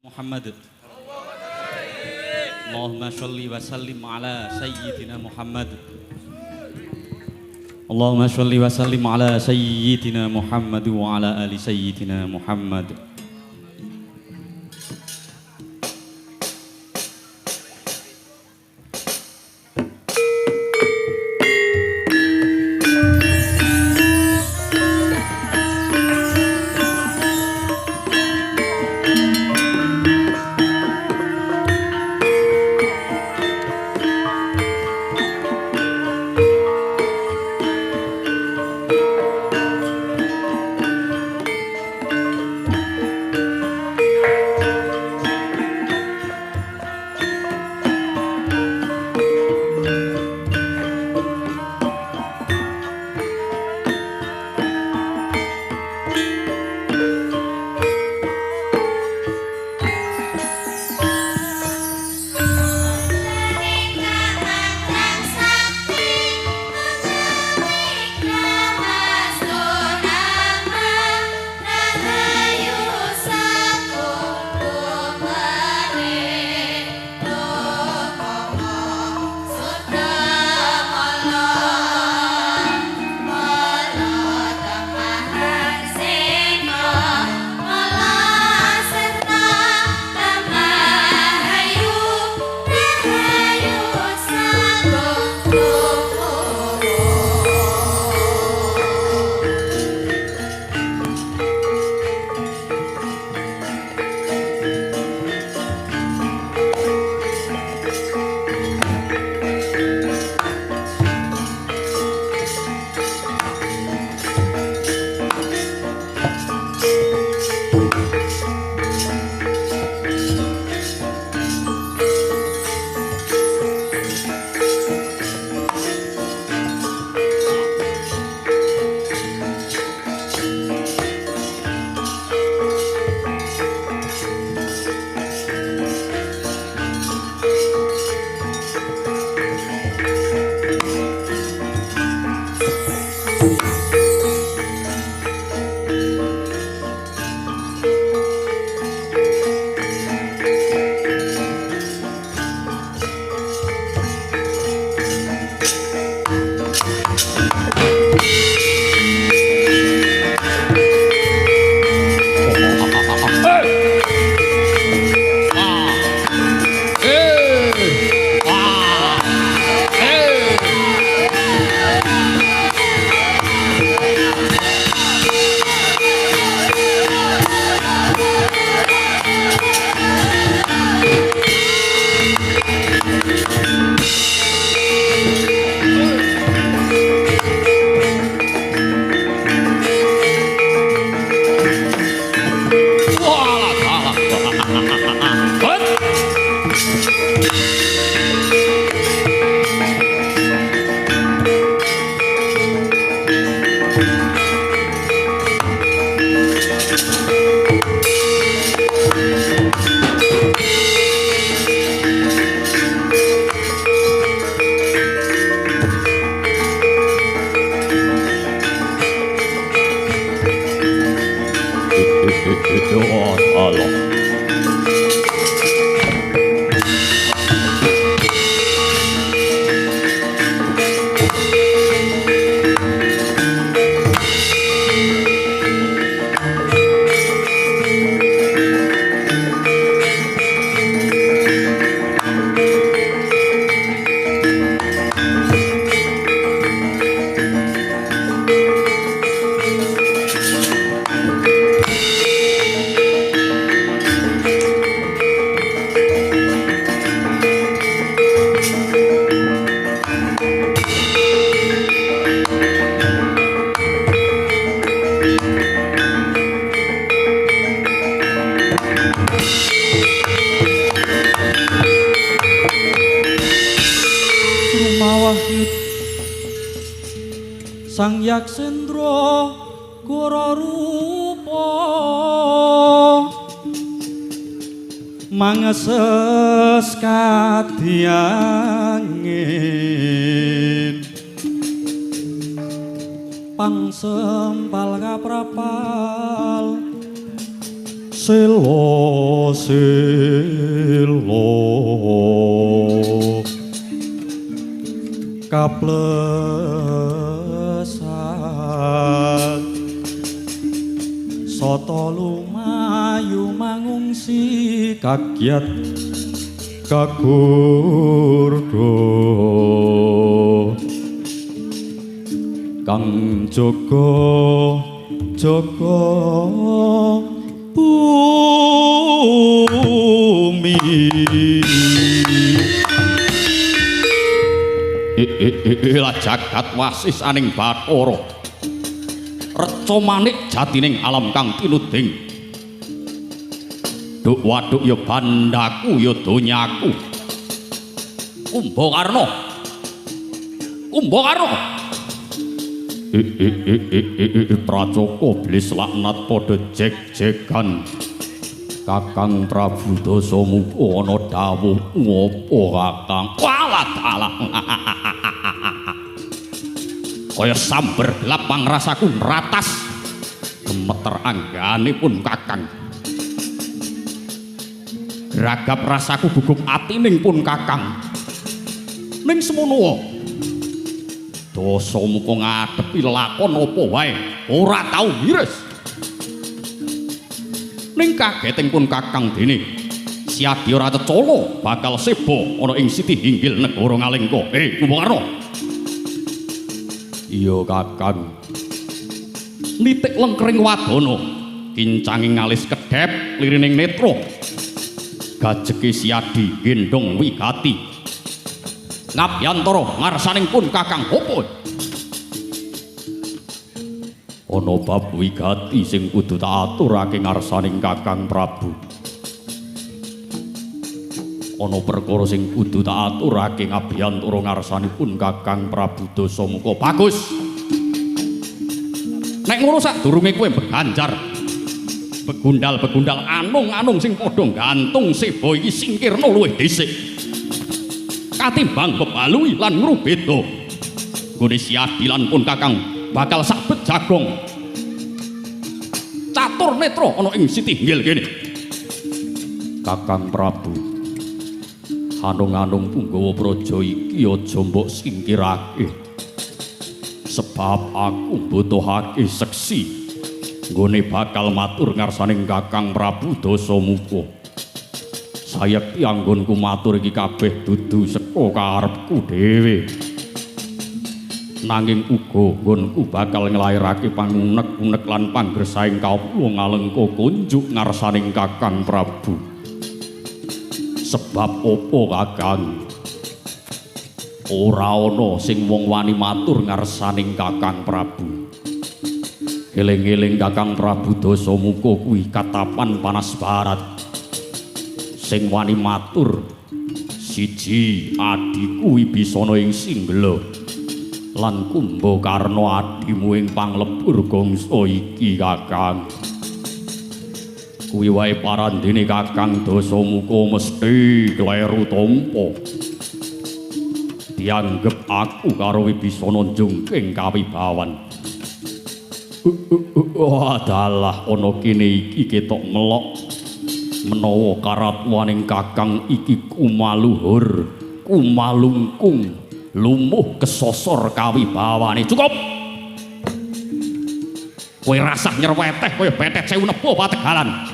Muhammad. Allahumma sholli wa sallim ala sayyidina Muhammad. Allahumma sholli wa sallim ala sayyidina Muhammad wa ala ali sayyidina Muhammad. Sang Yaksendra Goro rupa mangeses kadiangin pangsempal kaprapal Selo selo kaplesat sata lumayu mangungsi kagyat kagurdo kang jaga jaga bumi. Lah jagat wasis aning Bathara reca manik jatining alam kang tinuding. Duk waduk ya bandaku ya donyaku. Kumbakarna, Kumbakarna. Pracoka blis laknat padha jek-jekan. Kakang Prabu Dasamuka ana dawuh ngopo Kakang? Walah dalah. Kaya samber gelap pangrasaku nratas. Gemeter anggane pun Kakang. Gragap rasaku gugup atining pun Kakang. Ning semono Dasamuka ngadepi lakon apa wae ora tau miris. Ning kageting pun Kakang dene Siadi ora cecala bakal seba ana ing Siti Hinggil negara Ngalengka. Kumbakarna. Iya Kakang. Nitik lengkering wadana, kincanging alis kedhep lirining netra. Gajeke Siadi gendhong wigati. Ngabyantara ngarsaning pun Kakang opo? Ana bab wigati sing kudu tak aturake ngarsaning Kakang Prabu. Ana perkara sing kudu tak aturake ngabyantara ngarsanipun Kakang Prabu Dasamuka. Bagus. Nek ngono sadurunge kowe beganjar begundal-begundal anung-anung sing padha gantung seba iki singkirna luwih dhisik. Katimbang bebalui lan ngrubeda. Nggone Siadi lan pun Kakang bakal sabet jagong. Catur netra ana ing Siti Hinggil kene. Kakang Prabu, anung-anung punggawa praja iki aja mbok singkirake. Sebab aku mbutuhake seksi nggone bakal matur ngarsaning Kakang Prabu Dasamuka. Sayekti anggonku matur iki kabeh dudu saka karepku dhewe. Nanging uga nggonku bakal nglairake pangunek-unek lan panggersaing kawula Ngalengka kunjuk ngarsaning Kakang Prabu. Sebab apa Kakang? Ora ana sing wong wani matur ngarsaning Kakang Prabu. Eling-eling Kakang Prabu Dasamuka kuwi katapan panas barat. Sing wani matur siji adhiku Wibisana ing Singgela lan Kumbakarna adhimu ing panglebur gangsa iki Kakang. Kuwi wae parandene Kakang Dasamuka mesti kleru tampa. Dianggep aku karo Wibisana njungking kawibawan. Adalah ana kene iki ketok melok menawa karatuaning Kakang iki kumaluhur, kumalungkung, lumuh kesosor kawibawane. Cukup. Kowe rasah nyerweteh kaya betet sewu nebo pategalan.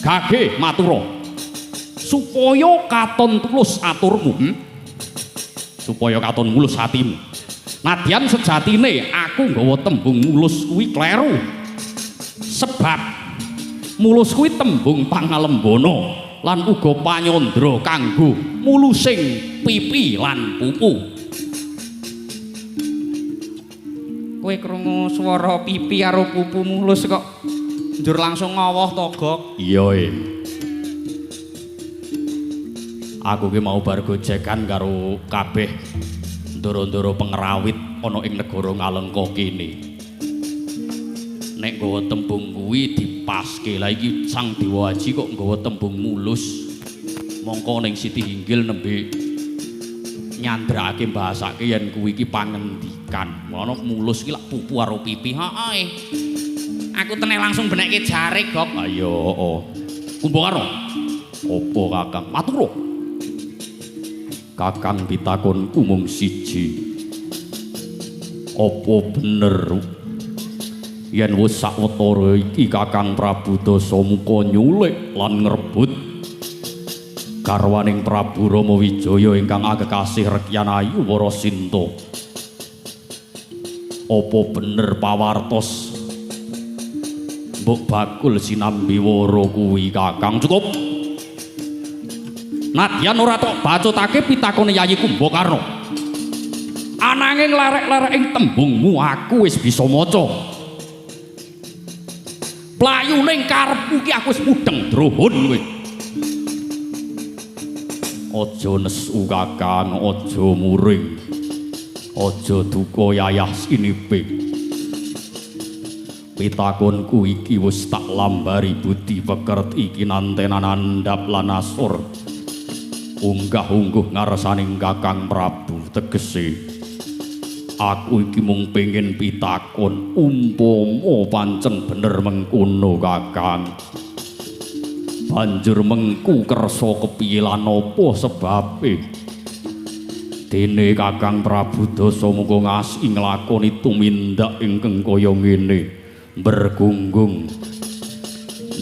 Gage matura supaya katon tulus aturmu, Supaya katon mulus hatimu. Nadyan sejatine aku nggawa tembung mulus kuwi kleru. Sebab mulus kuwi tembung pangalembana lan uga panyandra kanggo mulusing pipi lan pupu. Kowe krungu swara pipi karo pupu mulus kok njur langsung ngowoh to, Gok? Iya e. Aku ki mau bar gojekan karo kabeh ndoro-ndoro pengrawit ana ing negara Ngalengka kene. Nek nggawa tembung kuwi dipaske. Lah iki Sang Dewa Aji kok nggawa tembung mulus. Mongko ning Siti Hinggil nembe nyandrakake mbahasake yen kuwi iki pangendikan. Ana mulus iki lak pupu karo pipi. Heeh. Aku teneh langsung benekke jare, Gok. Ayo, oh. Kumbakarna. Apa Kakang? Matur. Kakang pitakonku mung siji. Apa bener yen wis sawetara iki Kakang Prabu Dasamuka nyulik lan ngrebut garwaning Prabu Rama Wijaya ingkang akekasih Rekyan Ayu Warasinta? Apa bener pawartos mbok bakul sinambi wara kuwi Kakang? Cukup. Nadyan ora tok bacotake pitakone Yayi Kumbakarna. Ananging lerek-lerek ing tembungmu aku wis bisa maca. Playune karepku ki aku wis mudheng drohon kowe. Aja nesu Kakang, aja muring. Aja duka yayah sinipe. Pitakonku iki wis tak lambari budi pekerti iki nantenan andhap lan asor. Unggah-ungguh ngarsaning Kakang Prabu tegese aku iki mung pengin pitakon umpama pancen bener mengkono Kakang. Banjur mengku kersa kepiye lan apa sebabe? Dene Kakang Prabu Dasamuka ngasih nglakoni tumindak ingkang kaya ngene, bergunggung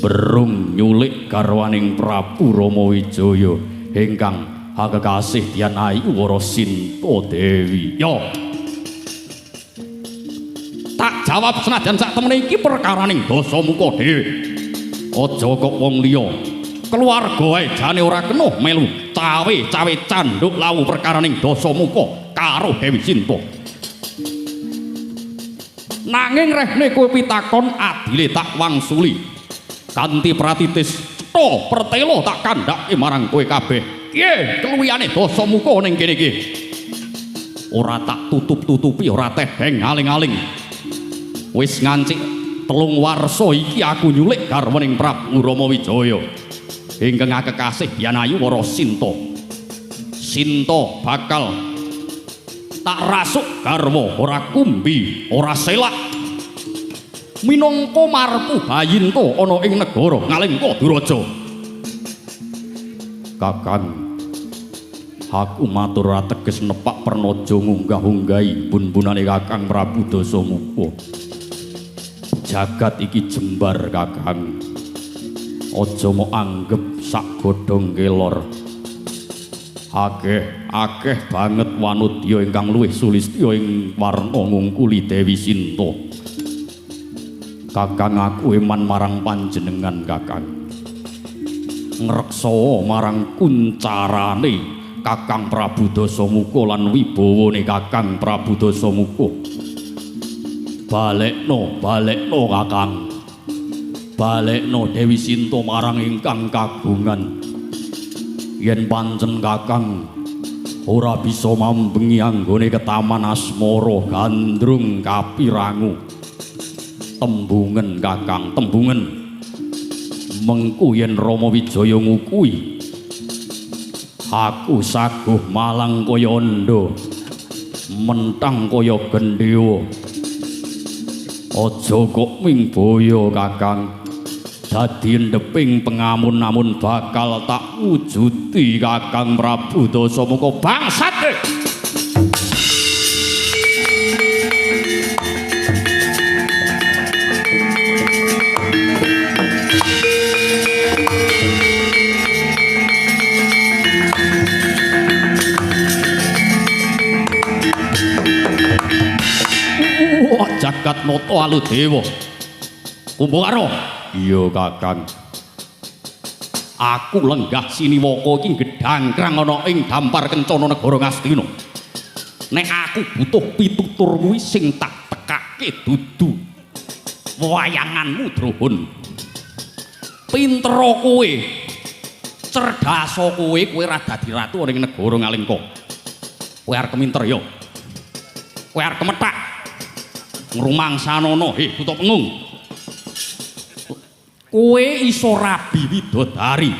berung nyulik garwaning Prabu Rama Wijaya ingkang hakekasih Dian Ayu Warasinta Dewi. Yo. Tak jawab senajan sak temene iki perkaraning Dasamuka dhewe. Aja kok wong liya. Keluarga wae jane ora kena melu cawe-cawe canduk lawu perkaraning Dasamuka karo Dewi Sinta. Nanging rehne kowe pitakon adile tak wangsuli. Kanthi pratitis cetha pertela tak kandhake marang kowe kabeh. Piye keluwihane Dasamuka ning kene iki? Ora tak tutup-tutupi, ora tedheng aling-aling. Wis ngancik 3 warsa iki aku nyulik garwaning Prabu Rama Wijaya ingkang akekasih Dian Ayu Warasinta. Sinta bakal tak rasuk garwa, ora kumbi, ora selak. Minangka marpu bayinta ana ing negara Ngalengka Duraja. Kakang, aku matur ateges nepak pernaja ngunggah-unggahi bun-bunane Kakang Prabu Dasamuka. Jagat iki jembar Kakang. Aja mok anggep sak godhong kelor. Akeh banget wanudya ingkang luwih sulistya ing warna ngungkuli Dewi Sinta. Kakang, aku eman marang panjenengan Kakang. Ngreksa marang kuncarane Kakang Prabu Dasamuka lan wibawane Kakang Prabu Dasamuka. Balekno, balekno Kakang. Balekno Dewi Sinta marang ingkang kagungan. Yen pancen Kakang ora bisa mambengi anggone ketaman asmara gandrung kapirangu. Tembungen Kakang, tembungen. Mengku yen Rama Wijaya ngukui, aku saguh malang kaya andha, mentang kaya gendhewa. Aja kok ming boyo Kakang, dadi endheping pengamun-amun bakal tak wujuti Kakang Prabu Dasamuka bangsat. Jagat nata aludewa. Kumbakarna. Iya Kakang. Aku lenggah siniwaka iki gedhangkrang ana ing dampar kencana negara Ngastina. Nek aku butuh pitutur kuwi sing tak tekake dudu wayanganmu Drohon. Pintera kowe, cerdasa kowe, kowe ora dadi ratu ning negara Ngalengka. Kowe arep keminter ya. Kowe arep kemethak. Ngrumangsanono, he buta pengung. Kowe iso rabi widodari.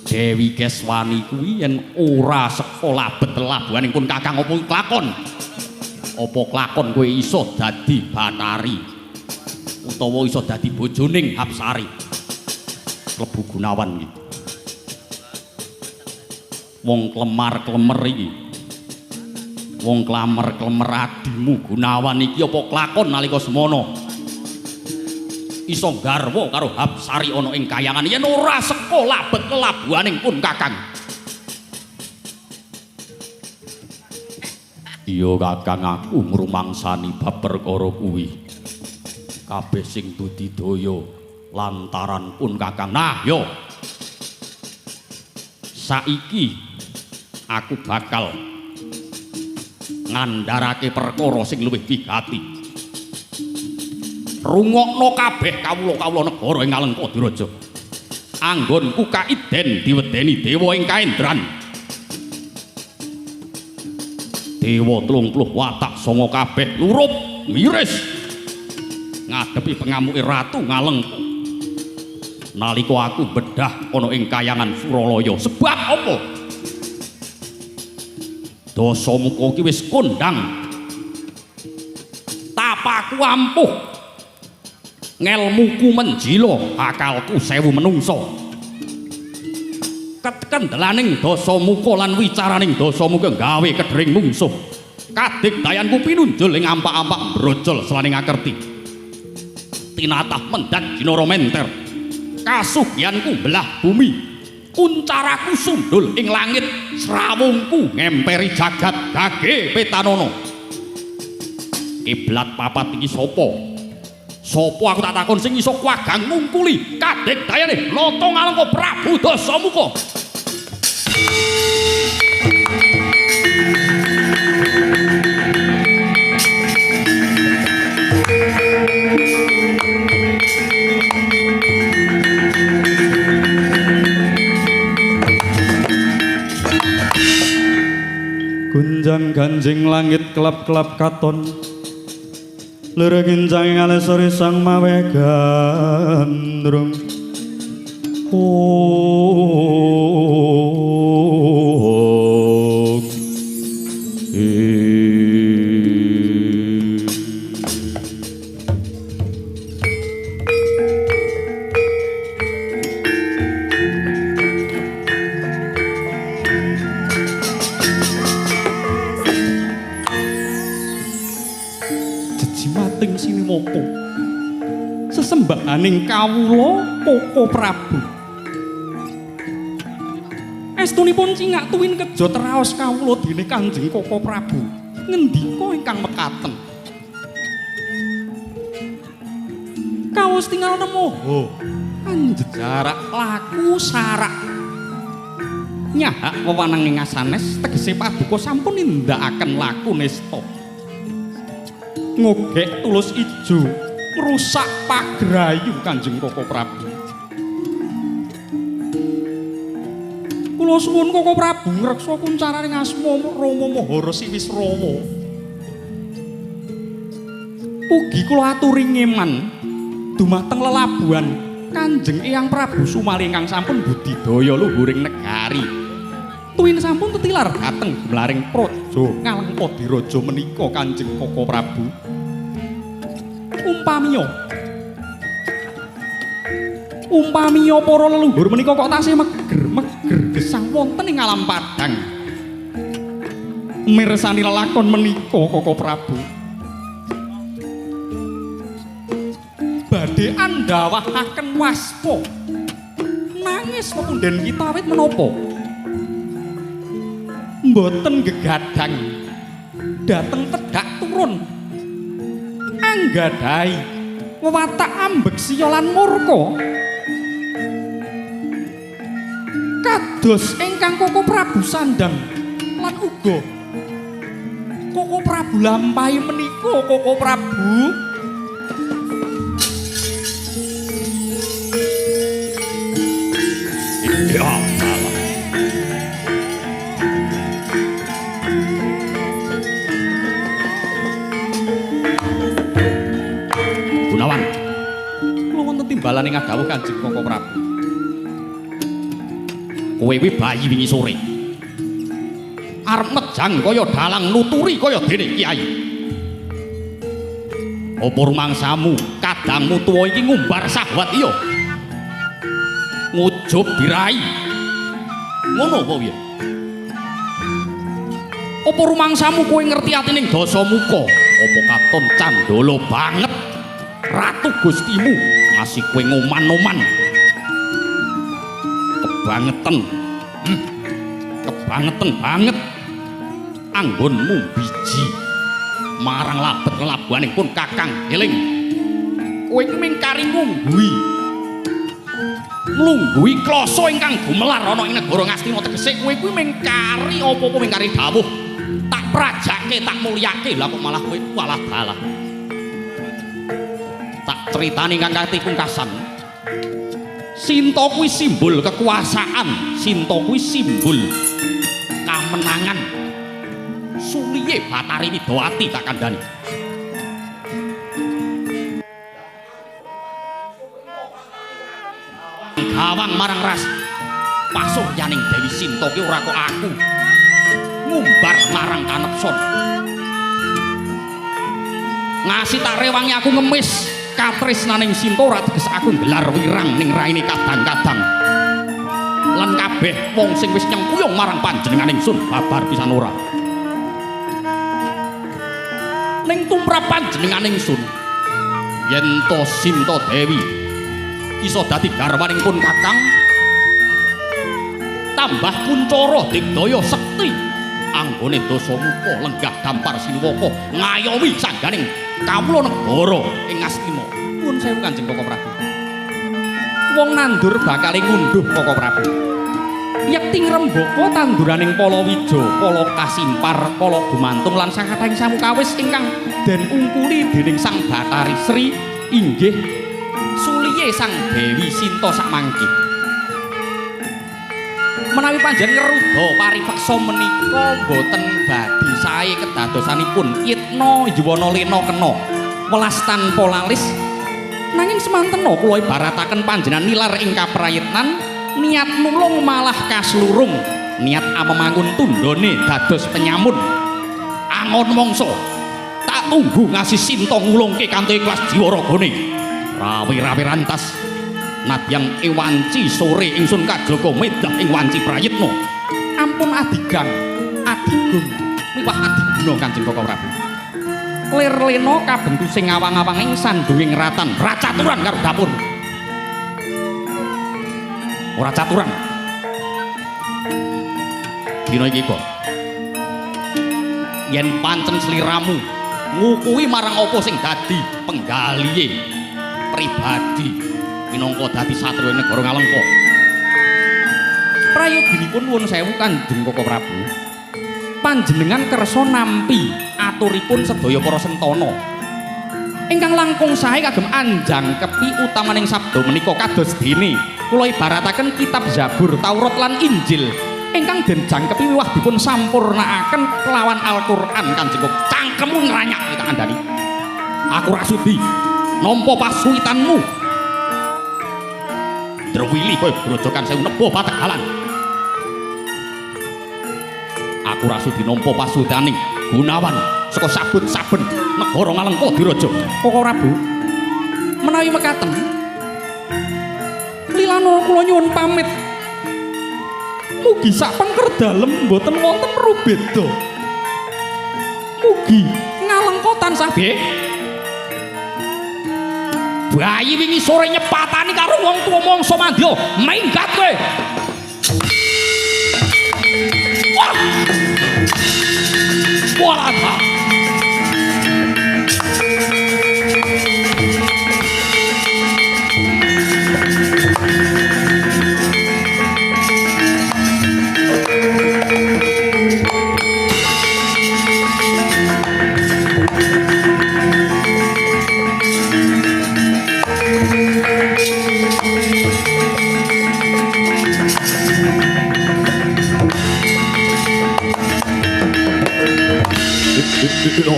Dewi Keswani kuwi yen ora saka labet labuhaning pun Kakang apa klakon. Apa klakon kowe iso dadi batari Utawa iso dadi bojoning Hapsari. Klebu Gunawan iki. Wong klemar-klemer iki. Wong klamer-klemer adimu Gunawan iki apa klakon nalika semono? Iso garwa karo Hapsari ana ing kayangan yen ora seka labet lelabuhaning pun Kakang. Iya Kakang, aku ngrumangsani bab perkara kuwi. Kabeh sing budidaya lantaran pun Kakang. Nah, yo. Saiki aku bakal ngandharake perkara sing luwih wigati. Rungokno kabeh kawula-kawula negara ing Alengka Diraja. Anggonku kaiden diwedeni dewa ing kaendran. Dewa 30 watak sanga kabeh lurup miris ngadepi pengamuke Ratu Ngalengka. Nalika aku bedah ana ing kayangan Suralaya, sebab apa? Dasamuka iki wis kondang. Tapaku ampuh. Ngelmuku menjila, akalku 1000 menungsa. Ketendelaning Dasamuka lan wicaraning Dasamuka gawe kedering mungsuh. Kadigdayanku pinunjul ing ampak-ampak brojol selaning akerti. Tinatah mendat jinara menter. Kasugianku belah bumi. Kuncaraku sundul ing langit, srawungku ngemperi jagat gage petanono. Kiblat papat iki sapa? Sapa aku tak takon sing iso kuwagang ngungkuli kadigdayane Nata Ngalengka Prabu Dasamuka. Gunjang ganjing langit kelap-kelap katon, lereng incang ngalesori sang mawe gandrung. Oh, Jejimating sinimoko sesembahaning kawula Koko Prabu. Estunipun cingak tuwin kejo teraos kawula dene Kanjeng Koko Prabu ngendika ingkang mekaten. Kawus tinggal nemoho anjejarak laku sarak nyahak wewenang ing asanes tegese paduka sampun nindakaken laku nesta. Ngogek tulus ijo ngrusak pagrayu Kanjeng Koko Prabu. Kula suwun Koko Prabu ngreksa kuncaraning asma Rama Maharsi Wisrawa. Ugi kula aturi ngeman dumateng lelabuhan Kanjeng Eyang Prabu Sumali ingkang sampun budidaya luhuring negari. Tuwin sampun tetilar dhateng gumlaring praja Ngalengka Diraja menika Kanjeng Koko Prabu. Umpamiya para leluhur menika kok tasih meger-meger gesang wonten ing alam padang. Mirsani lelakon menika Koko Prabu. Badhe andhawahaken waspa. Nangis pepundhen kita awit menapa? Mboten gegadang dateng tedhak turun anggadhahi wewatak ambeksiya lan murka kados ingkang Koko Prabu sandang lan uga Koko Prabu lampahi menika Koko Prabu. Ya Gunawan, kula wonten timbalane ngadhawuh Kanjeng Koko Prabu. Kowe kuwi bayi wingi sore. Arep mejang kaya dalang nuturi kaya dene kiai. Apa rumangsamu kadangmu tuwa iki ngumbar sahwat iya? Ngujub birahi. Ngono apa piye? Apa rumangsamu kowe ngerti atining Dasamuka? Apa katon candala banget ratu Gustimu ngasih kowe ngoman-oman. Kebangetan. Kebangetan banget anggonmu biji marang labet lelabuhaning pun Kakang eling. Kowe iki mung kari ngunggui. Nglungguhi klasa ingkang gumelar ana ing negara Ngastina, tegese kowe kuwi mung kari apa-apa mung kari dawuh. Tak prajake, tak mulyake, lah kok malah kowe walah dalah. Tak critani ingkang katipungkasan. Sinta kuwi simbol kekuasaan, Sinta kuwi simbol kamenangan. Suliye Bathari Widowati tak kandhani. Gawang marang ras pasuryaning Dewi Sinta ki ora kok aku ngumbar marang kanepson. Ngasih tak rewangi aku ngemis katresnaning Sinta ora teges aku nggelar wirang ning raine kadang-kadang. Lan kabeh wong sing wis nyengkuyung marang panjenenganing sun babar pisan ora. Ning tumrap panjenenganing sun yen to Sinta Dewi iso dadi garwaning pun Kakang tambah kuncara digdaya sekti anggone Dasamuka lenggah dampar sinuwaka ngayomi sangganing kawula negara ing Ngastina. Nuwun sewu Kanjeng Koko Prabu. Wong nandur bakale ngunduh Koko Prabu. Yekti ngrembaka tanduraning palawija, pala kasimpar, pala gumantung lan sakathahing samukawis ingkang den ungkuli dening Sang Bathari Sri inggih suliye Sang Dewi Sinta sakmangke. Menawi panjenengan ngeruda paripeksa menika boten badhe sae kedadosanipun yitna yuwana lena kena welas tanpa lalis, nanging semantena kula ibarataken panjenengan nilar ing kaprayitnan niat nulung malah kaslurung, niat amemangun tundhone dados penyamun. Angon mangsa tak tunggu ngasih Sinta ngulungke kanthi ikhlas jiwa ragane. Rawi-rawi rantas nadyan ewanci sore ingsun kajaga medah ing wanci prayitna. Ampun adigang, adigung miwah adiguna Kanjeng Koko Prabu. Lir lena kabentu sing awang-awang ing sandunging ratan, ra caturan karo dapur. Ora caturan. Dina iki kok yen pancen sliramu ngukuhi marang apa sing dadi penggalihe pribadi minangka dadi satriya negara Ngalengka. Prayoginipun nuwun sewu Kanjeng Koko Prabu. Panjenengan kersa nampi aturipun sedaya para sentana ingkang langkung sae kagem anjangkepi utamaning sabda menika kados dene kula ibarataken kitab Zabur, Taurat lan Injil ingkang den jangkepi wiwah dipun sampurnaaken kelawan Al-Qur'an. Kanjeng Koko cangkemmu ngranyak tak kandhani. Aku ra sudi nampa pasuwitanmu. Drewili kowe grojokan sewu nebo pategalan. Aku ra sudi nampa pasuwitaning Gunawan saka sabut-saben negara Ngalengka diraja. Koko Prabu, menawi mekaten lilana kula nyuwun pamit. Mugi sak pengker dalem mboten wonten rubeda. Mugi Ngalengka tansah be. Bayi wingi sore nyepatani karo wong tuwa mangsa mandya. Minggat kowe. Wah. Walah.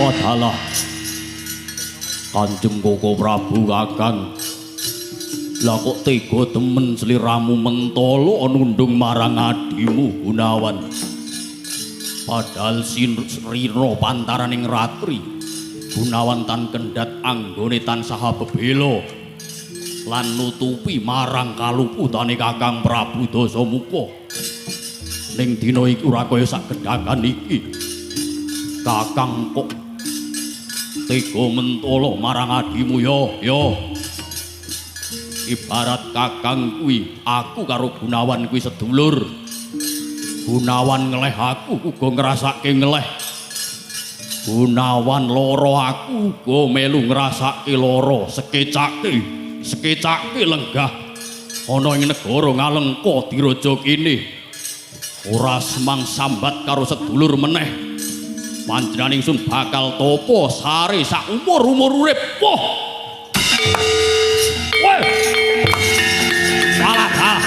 Adalah Kanjeng Koko Prabu Kakang. Lah kok tega temen sliramu mentolo nundung marang adimu Gunawan. Padahal srira pantaraning ratri Gunawan tan kendhat anggone tansah bebela lan nutupi marang kaluputane Kakang Prabu Dasamuka. Ning dina iki ora kaya sak gedhagan iki. Kakang kok tega mentala marang adimu ya, ya. Ibarat Kakang kuwi, aku karo Gunawan kuwi sedulur. Gunawan ngeleh aku uga ngrasake ngeleh. Gunawan lara aku uga melu ngrasake lara, sekecake, sekecake lenggah ana ing negara Ngalengka diraja kene. Ora semang sambat karo sedulur meneh. Panjenengan ingsun bakal tapa sare sak umur-umur urip. Wah. Weh. Salah ah.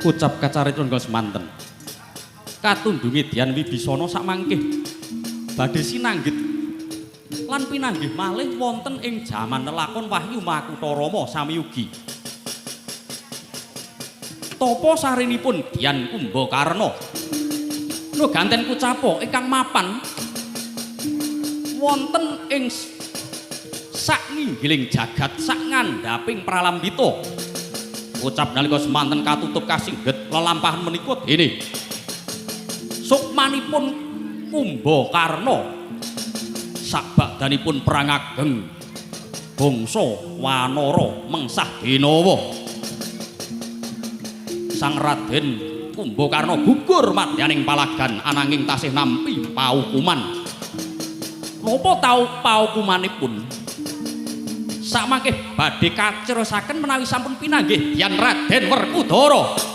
Ucap kacarita enggal semanten. Katundhunge Dian Wibisana sakmangke badhe sinanggit lan pinanggih malih wonten ing jaman lelakon Wahyu Makutha Rama sami ugi. Tapa sarinipun Dian Kumbakarna. No ganten kucapa ingkang mapan wonten ing sak nginggiling jagat sak ngandhaping pralambita. Ucap nalika semanten katutup kasingget lelampahan menika dene sukmanipun Kumbakarna sabakdanipun perang ageng bangsa Wanara mengsah denawa. Sang Raden Kumbakarna gugur madyaning palagan ananging tasih nampi paukuman. Napa tau paukumanipun? Sakmangke badhe kacirosaken menawi sampun pinanggih Dian Raden Werkudara.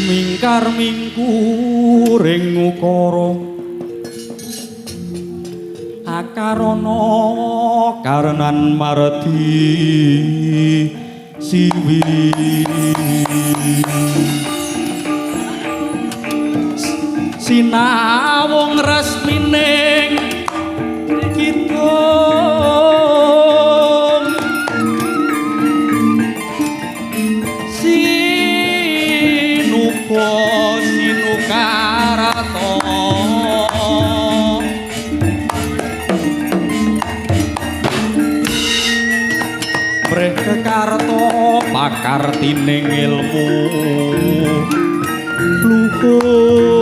Mingkar mingkuring ukara akarana karenan mardi siwi sinawung resmining kidung sinuka sinukarata prih kekarta pakartining ilmu luhur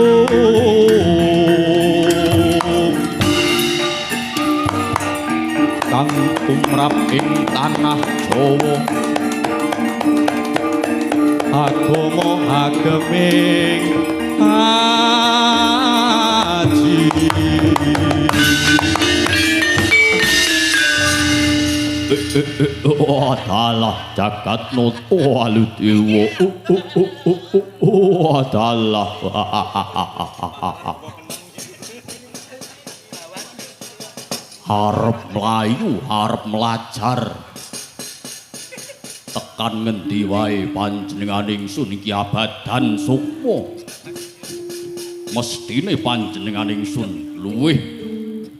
kang tumrap ing tanah Jawa agama ageming aji. Oh, dalah jagat nata aludewa. Oh, dalah. Arep mlayu, arep mlajar. Tekan ngendi wae panjenengan ingsun iki abadan sukma. Mestine panjenengan ingsun luwih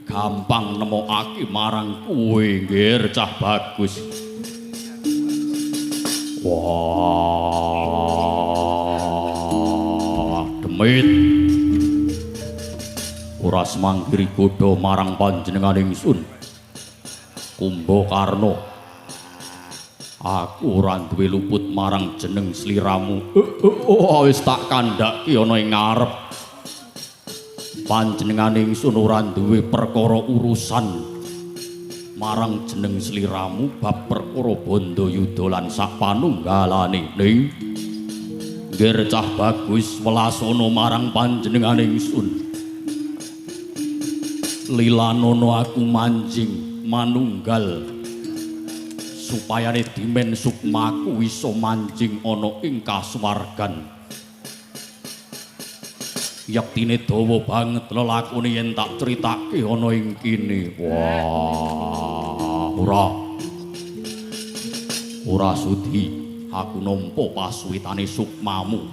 gampang nemokake marang kowe nggir cah bagus. Wah, demit. Ora semanggiri godha marang panjenengan ingsun. Kumbakarna, aku ora duwe luput marang jeneng sliramu. Wis tak kandhake ana ing ngarep. Panjenengan ingsun ora duwe perkara urusan marang jeneng sliramu bab perkara bandha yuda lan sak panunggalane. Ning nggir cah bagus welasana marang panjenengan ingsun. Lilanono aku manjing manunggal supayane dimen sukmaku iso manjing ana ing kasuwargan. Yektine dawa banget lelakone yen tak critake ana ing kene. Wah, ora. Ora sudi aku nampa pasuwitane sukmamu.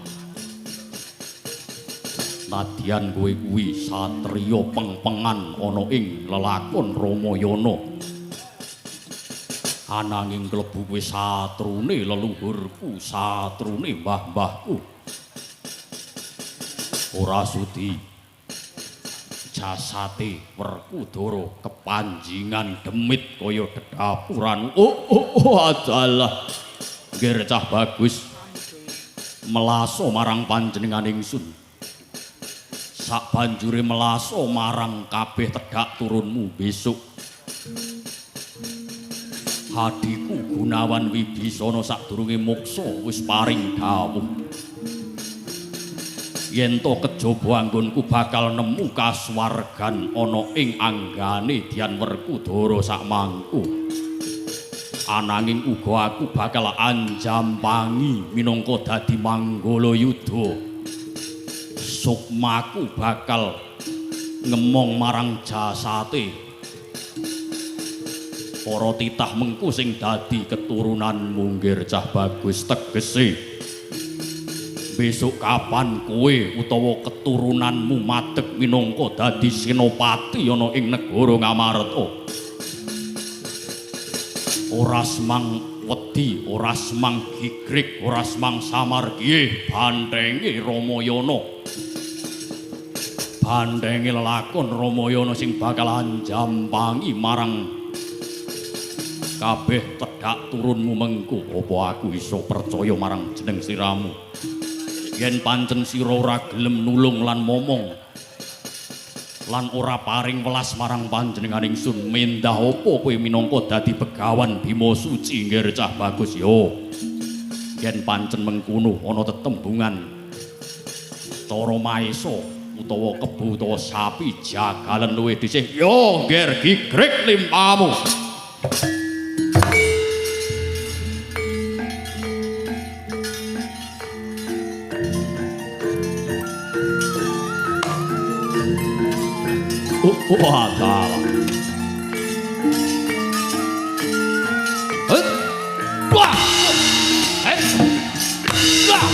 Nadyan kowe kuwi satriya pengpengan ana ing lelakon Ramayana. Ananging klebu kowe satrune leluhurku, satrune mbah-mbahku. Ora sudi jasate Werkudara kepanjingan demit kaya dedapuran. Oh, adalah nggir cah bagus melaso marang panjenengan ingsun. Sak banjure melaso marang kabeh tegak turunmu besok. Hadiku Gunawan Wibisana sadurunge moksa wis paring dawuh yen to kejaba anggonku bakal nemu kasuwargan ana ing anggane Dian Werkudara sakmangku. Ananging uga aku bakal anjampangi minangka dadi manggala yuda. Sukmaku bakal ngemong marang jasate para titah mengku sing dadi keturunanmu nggir cah bagus. Tegese besok kapan kowe utawa keturunanmu madeg minangka dadi senopati ana ing negara Ngamarta. Ora semang wedi, ora semang gigrik, ora semang samargiye bantenge Ramayana. Bandenge lelakon Ramayana sing bakal anjampangi marang kabeh tedhak turunmu mengku. Apa aku iso percaya marang jeneng siramu? Yen pancen sira ora gelem nulung lan momong lan ora paring welas marang panjenengan ingsun, mendah apa kowe minangka dadi begawan Bima Suci nggir cah bagus? Yo, yen pancen mengkono ana tetembungan cara maesa utawa kebo utawa sapi jagalen luwih dhisik. Yo nggir gigrik limpamu. Wah, dalah. Wah. Wah. Wah.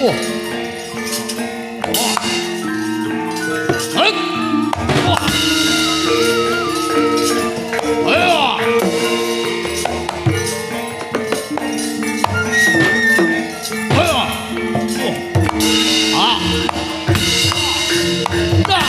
Wah. Wah. Hek. Wah. Ayo. Ayo. Oh. Ah. Dah.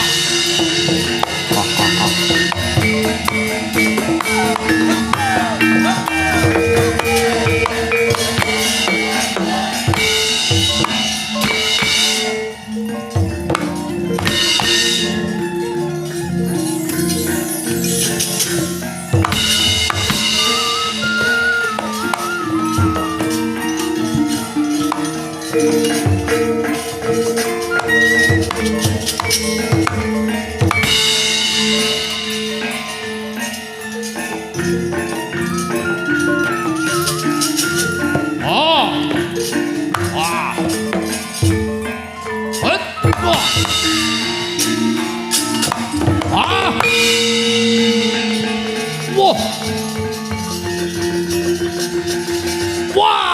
Oh. Wah. Het. Wah. Ah. Wah. Wah.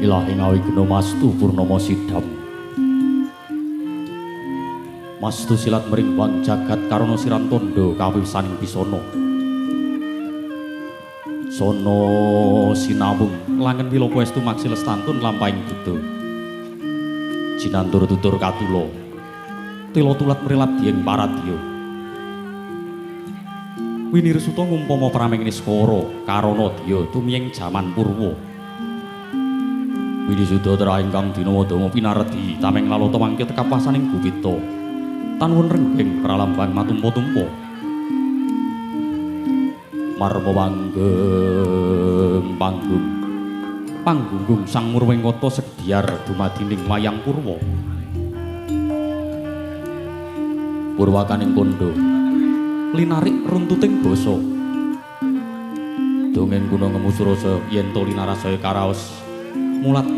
Ilahi ngawigna mastu purnama sidam. Mastu silat mring jagat karana siran tandha kawisaning pisana. Sono sinawung langen wilopo estu maksi lestantun lampahing duda. Jinantur tutur katula. Tila tulat mrilat dieng paradya. Winirsuta ngumpama prameng niskara karana dya tumiyeng jaman purwa. Winisuda tra ingkang dina wadama pinardi tameng lalata mangke tekapasaning gupita. Tanwun renggeng pralambang matumpa-tumpa. Marma wanggeng panggung panggunggung sang murwengkata sedyar dumadining wayang purwa. Purwakaning kandha linarik runtuting basa. Dongeng kuna ngemu surasa yen to linarasaya karaos mulat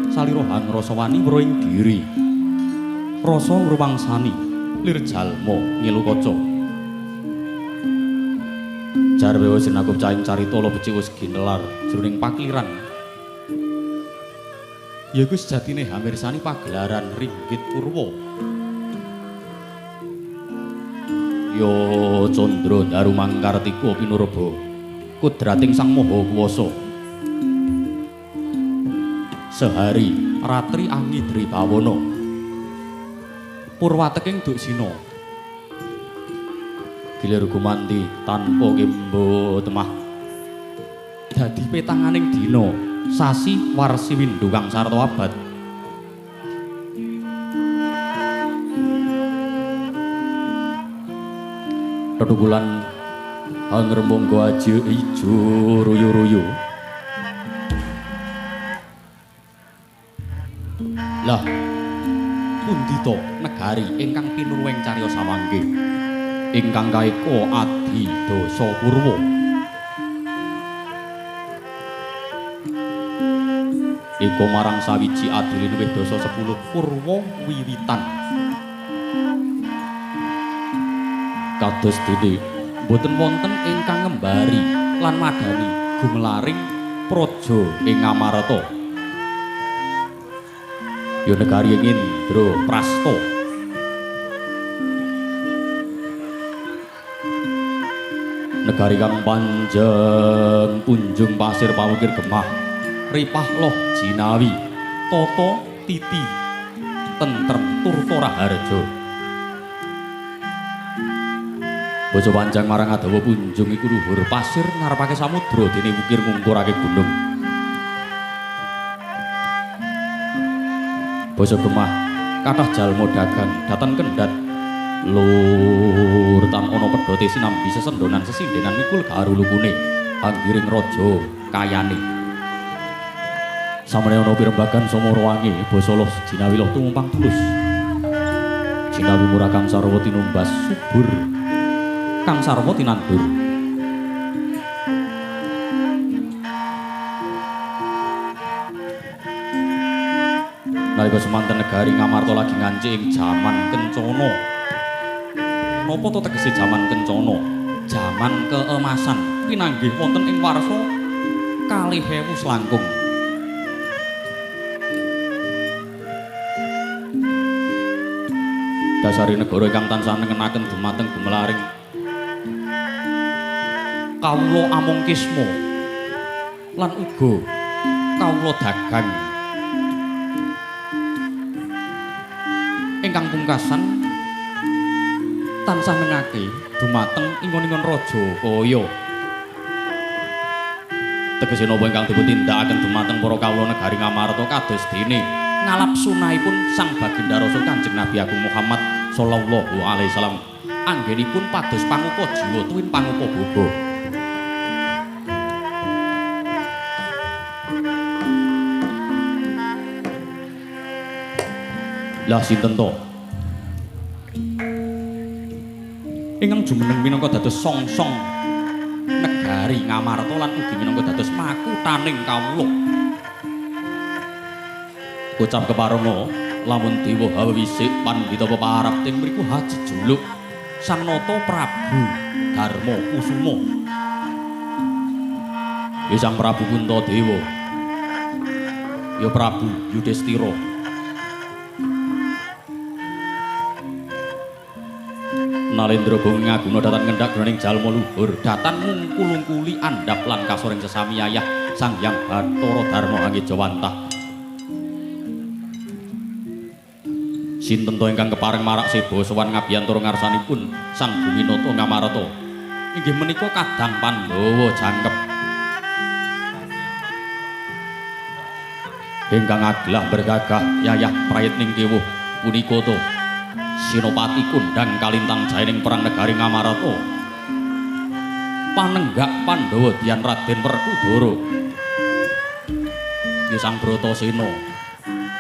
salira hangrasa wani weruhing diri. Rasa ngrumangsani lir jalma ngilu kaca. Jarwewa sinakup cahing carita ala becik wis ginelar jroning pakliran. Ya iku sejatine hamirsani pagelaran ringgit purwa. Ya Candra Daru Mangkartika pinurba kudrating Sang Maha Kuwasa. Sehari ratri angidri bawana. Purwateking Duksina. Gilir gumanti tanpa kembo temah. Dadi petanganing dina sasi warsi windu kang sarta abad. Tetukulan hangrembangga aji ijo ruyu-ruyu. Lah pundi to negari ingkang pinurweng cariyos samangke ingkang kaeka adi dasa purwa. Eka marang sawiji adi linuwih dasa 10 purwa wiwitan. Kados dene boten wonten ingkang ngembari lan madani gumelaring praja ing Ngamarta. Ya negari ing Indraprasta. Negari kang panjang punjung pasir pawukir gemah ripah loh jinawi tata titi tentrem turta raharja. Basa panjang marang adawa punjung iku luhur pasir ngarepake samudra dene wukir ngungkurake gunung. Basa gemah kathah jalma dagang datan kendhat lur tan ana pedhote sinambi sesendonan sesindenan mikul garulukune anggiring raja kayane. Samene ana pirembagan samarawange basa loh jinawi loh tumumpang tulus. Jinawi murah kang sarwa tinumbas subur kang sarwa tinandur. Nalika semanten negari Ngamarta lagi ngancik ing jaman kencana. Napa to tegese jaman kencana? Jaman keemasan pinanggih wonten ing warsa 2000 selangkung. Dasari negara ingkang tansah nengenaken dumateng gumelaring kawula amung kisma lan uga kawula dagang ingkang pungkasan tansah nengake dumateng ingon-ingon raja kaya. Tegese napa ingkang dipun tindakaken dumateng para kawula negari Ngamarta kados dene ngalap sunahipun Sang Baginda Rasul Kanjeng Nabi Agung Muhammad sallallahu alaihi wasallam anggenipun pados pangupa jiwa tuwin pangupa boga. Lah sinten to ingkang jumeneng minangka dados songsong negari Ngamarta lan ugi minangka dados makuthaning kawula. Kocap keparenga lamun dewa hawisik pandhita peparap ting mriku hajejuluk Sang Nata Prabu Darma Kusuma. Ya Sang Prabu Puntadewa. Ya Prabu Yudhistira. Nalendra bumi ngaguna datan ngendak groning jalma luhur, datan mungkul-ungkuli andhap lan kasoring sesami ayah Sang Hyang Bathara Darma Hangejawantah. Sinten to ingkang kepareng marak seba sowan ngabiyantara ngarsanipun Sang Buminata Ngamarta? Inggih menika kadang Pandhawa jangkep. Ingkang aglah bergagah yayah prayitning kewuh punika to Senopati kondang kalintang jaining perang negari Ngamarta. Panenggak Pandhawa dian Raden Werkudara. Ki Sang Bratasena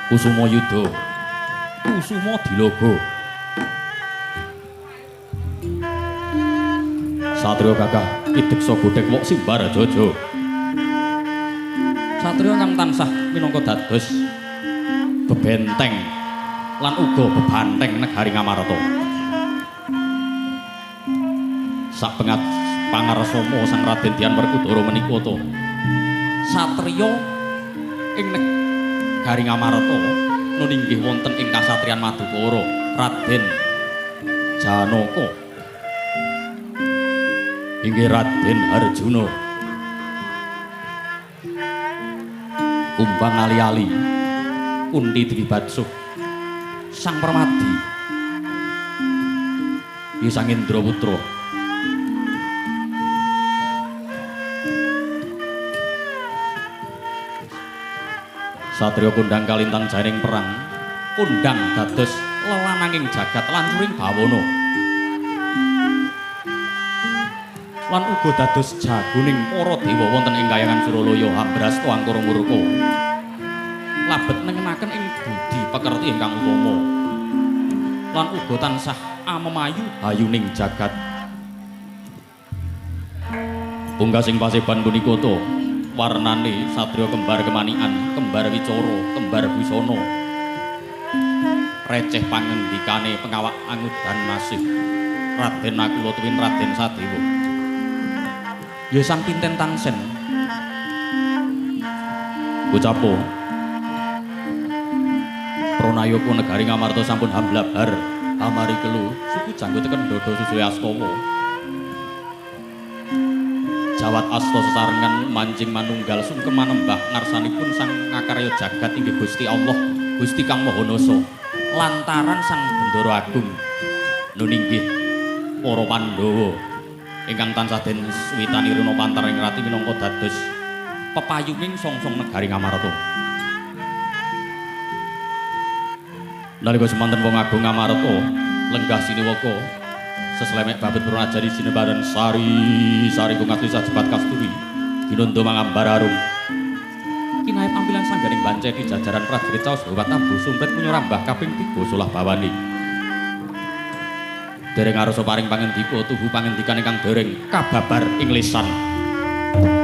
Kusuma Yudha Kusuma Dilaga. Satria gagah pideksa godhek wok simbar jaja. Satria kang tansah minangka dados bebenteng lan uga bebanteng negari Ngamarta. Sak pengat pangarsama Sang Raden Dian Werkudara menika to satriya ing negari Ngamarta nun inggih wonten ing kasatriyan Madukara Raden Janaka inggih Raden Arjuna. Kumbang ali-ali Kunti Dwibatsuh Sang Permadi ya Sang Indraputra. Satria kondang kalintang jaining perang kondang dados lelananging jagat lancuring bawana lan uga dados jagoning para dewa wonten ing kayangan Suralaya Hambrasta Angkara Murka labet nengenaken ing budi pekerti ingkang utama lan uga tansah amemayu hayuning jagat. Pungkasing paseban punika to warnane satria kembar kemanikan, kembar wicara, kembar busana. Receh pangendikane pengawak angudan masih Raden Nakula tuwin Raden Sadewa. Ya Sang Pinten Tangsen. Ucapo Pranayaka negari Ngamarta sampun hamblabar hamari kelu suku janggut teken dada susuhe astawa. Jawat asta sesarengan mancing manunggal sungkem manembah ngarsanipun Sang Ngakarya jagat inggih Gusti Allah Gusti Kang Maha Nasa lantaran Sang Bendara Agung nun inggih para Pandhawa ingkang tansah den suwitani rina pantar ing rati minangka dados pepayunging songsong negari Ngamarta. Nalika semanten wong agung Ngamarta lenggah siniwaka seslemek babet purnajari sinembaran sari sari kung asli sajebat kasturi ginanda mangambar arum kinaep ampilan sangganing banceti jajaran prajurit caos bawa tambu sumprit munyorambah kaping 3 solah bawani. Dereng arsa paring pangendika tuhu pangendikan ingkang dereng kababar ing lisan. Thank you.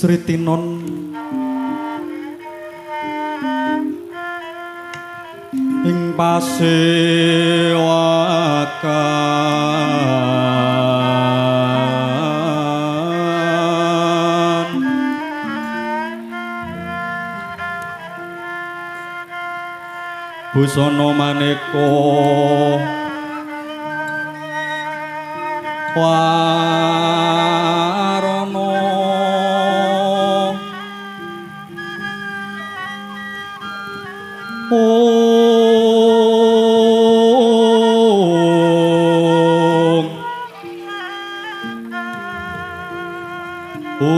Sri Tinon ing pasewakan busana maneka warana Om Om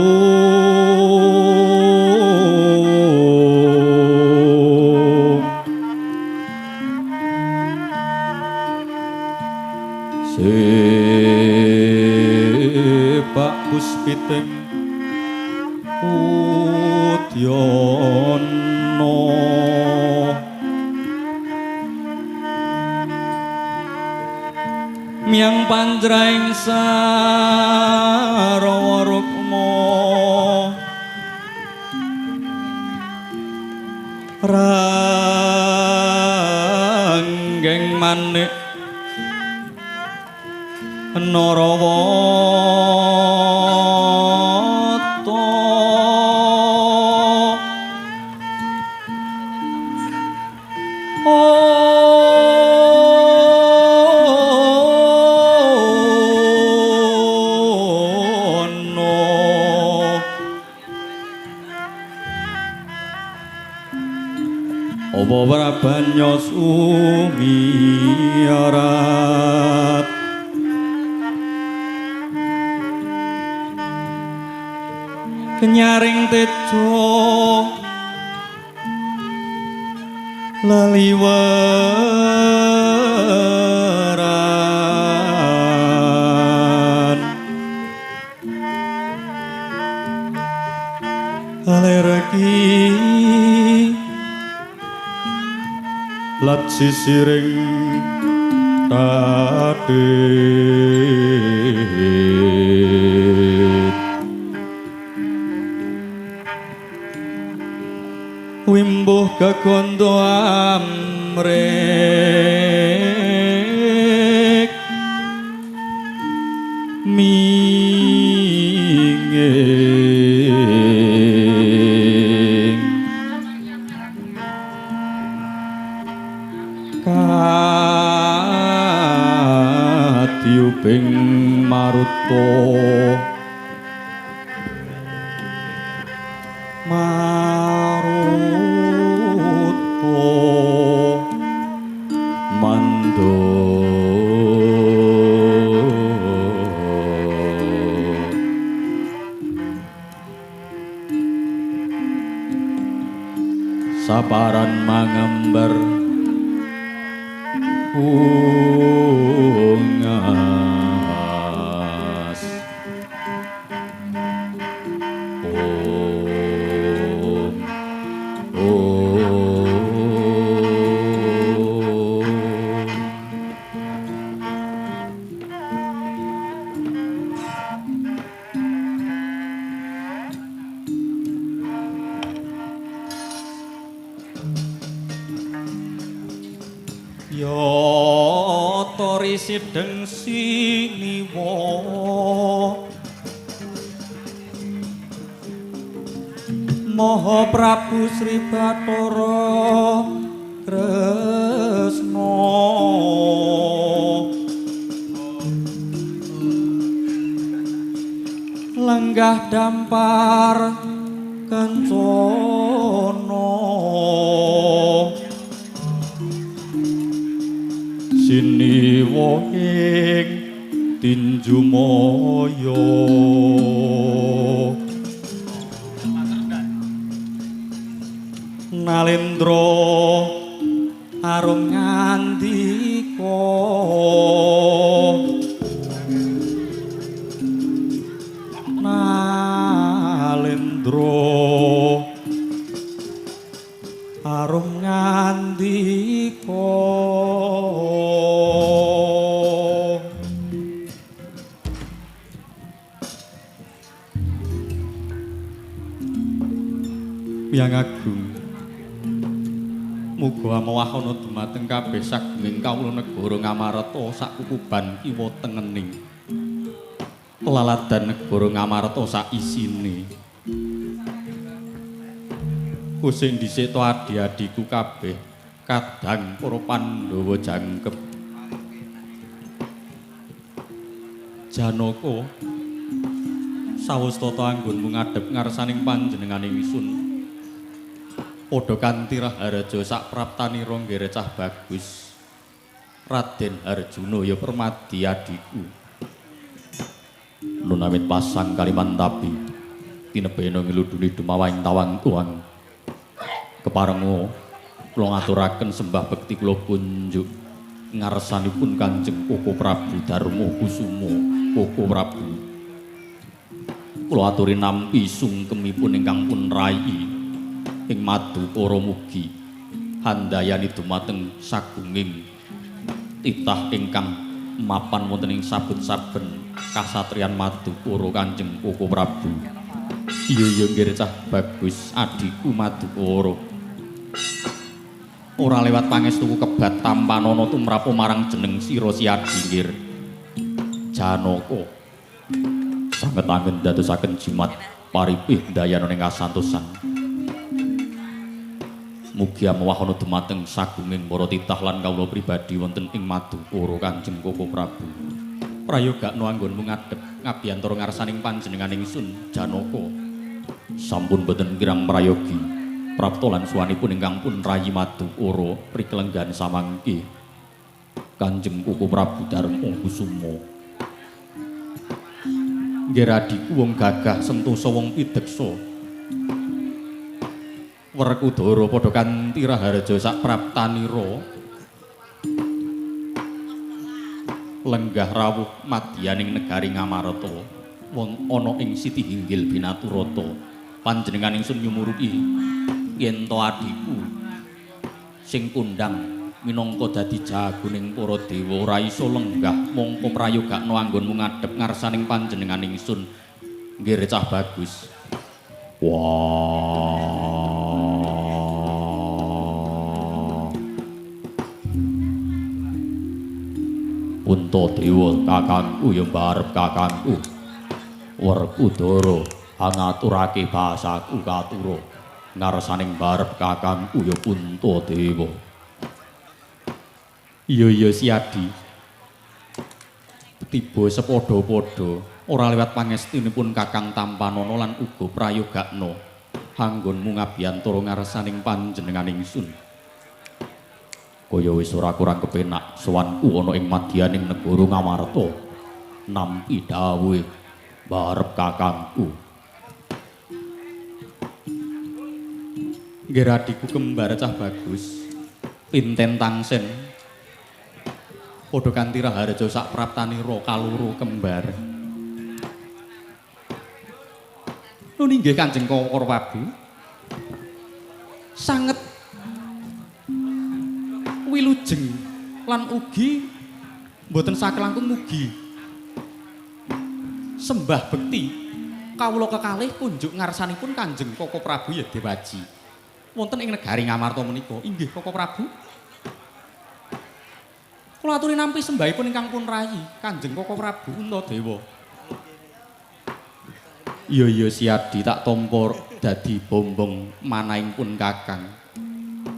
Sepak puspiting udyana miang panjraing sarawa rukma ranggeng manik Narawata Apa prabanya sumirat kenyaring tejo leliweran alergi lat sisiring tatit wimbuh kegondo amrek minging katiuping maruta maruta mando saparan mangember ungas Om Om Ya tori sideng siniwa Maha Prabu Sri Bathara Kresna lenggah dampar kencana siniwa ing tinju maya Nalendra arum ngandika Nalendra arum ngandika Hyang Agung. Muga amawah ana dumateng kabeh sagunging kawula negara Ngamarta sak kukuban kiwa tengening. Laladan negara Ngamarta sak isine. Kusing dhisik to adi-adiku kabeh kadang para Pandhawa jangkep. Janaka sawustata anggonmu ngadhep ngarsaning panjenengan ingsun. Padha kanthi raharaja sak praptanira nggih cah bagus. Raden Arjuna ya permadi adhiku. Nun amit pasang Kalimantapi tinebena ngluduni dumawang tawang tuang. Keparenga kula ngaturaken sembah bekti kula kunjuk ngarsanipun Kanjeng Koko Prabu Darma Kusuma Koko Prabu. Kula aturi nampi sungkemipun ingkang pun rayi ing Madukara mugi handayani dumateng sagunging titah ingkang mapan wonten ing saben-saben kasatriyan Madukara Kanjeng Koko Prabu. Iya iya nggih cah bagus adhiku Madukara. Ora lewat pangestuku kebat tampanana tumrap marang jeneng sira si adhi nggih. Janaka sanget anggen dadosaken jimat paripih ndayana ing kasantosan. Mugi amawah ana dumateng sagunging para titah lan kawula pribadi wonten ing Madukara Kanjeng Koko Prabu. Prayogakno anggonmu ngadhep ngabiyantara ngarsaning panjenengan ingsun Janaka. Sampun boten kirang prayogi prapta lan suwanipun ingkang pun rayi Madukara prikelenggan samangke Kanjeng Koko Prabu Darma Kusuma. Nggih adhiku wong gagah sentosa wong pideksa. Werkudara padha kanthi raharja sak praptanira lenggah rawuh madyaning negari Ngamarta wong ana ing Siti Hinggil Binaturata. Panjenengan ingsun nyumurupi yen to adhiku sing kondhang minangka dadi jagoning para dewa ora iso lenggah mongko prayogakno anggonmu ngadhep ngarsaning panjenengan ingsun nggih cah bagus. Wah. Puntadewa kakangku ya mbarep kakangku Werkudara angaturake bahasaku katura ngarsaning mbarep kakangku ya Puntadewa. Iya iya si adi. Tiba sepadha-padha ora lewat pangestinipun Kakang Tampanana lan uga prayogakna anggonmu ngabiyantara ngarsaning panjenengan ingsun. Kaya wis ora kurang kepenak sowanku ana ing madyaning negara Ngamarta nampi dawuhe barep kakangku. Nggih adhiku kembar cah bagus pinten tangsen padha kanthi raharja sak praptanira kaloro kembar. Nun inggih Kanjeng Koko Prabu sanget wilujeng lan ugi mboten sakelangkung mugi sembah bekti kawula kekalih kunjuk ngarsanipun Kanjeng Koko Prabu ya Dewaji wonten ing negari Ngamarta menika. Inggih Koko Prabu. Kula aturi nampi sembahipun ingkang pun rayi Kanjeng Koko Prabu Puntadewa. Iya iya si adi tak tampa dadi bombong manahing pun Kakang.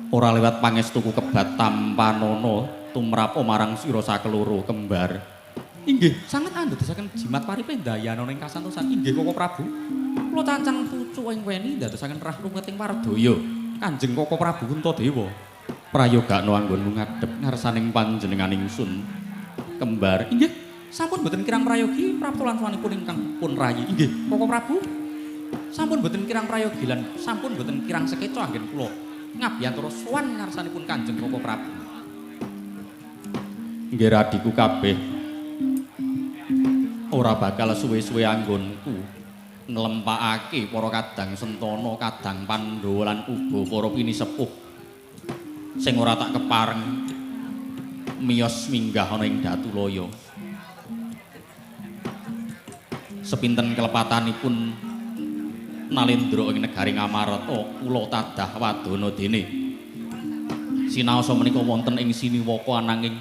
Ora lewat pangestuku kebat tampanana tumrap marang sira sakeloro kembar. Inggih sanget andadosaken jimat paripe ndayana ing kasantosan. Inggih Koko Prabu. Kula cancang pucuk ing weni ndadosaken rah rumeting wardaya Kanjeng Koko Prabu Puntadewa. Prayogakno anggonmu ngadhep ngarsaning panjenengan ingsun kembar. Inggih sampun boten kirang prayogi prapta lan suwanipun ingkang pun rayi. Inggih Koko Prabu. Sampun boten kirang prayogi lan sampun boten kirang sekeca anggen kula ngabiyantara sowan ngarsanipun Kanjeng Koko Prabu. Nggih adhiku kabeh ora bakal suwe-suwe anggonku nglempakake para kadang sentana, kadang Pandhawa lan uga para pinisepuh sing ora tak kepareng miyos minggah ana ing Datulaya. Sepinten kelepatanipun Nalendra ing negari Ngamarta kula tadah wadana dene. Sinaosa menika wonten ing Siniwaka ananging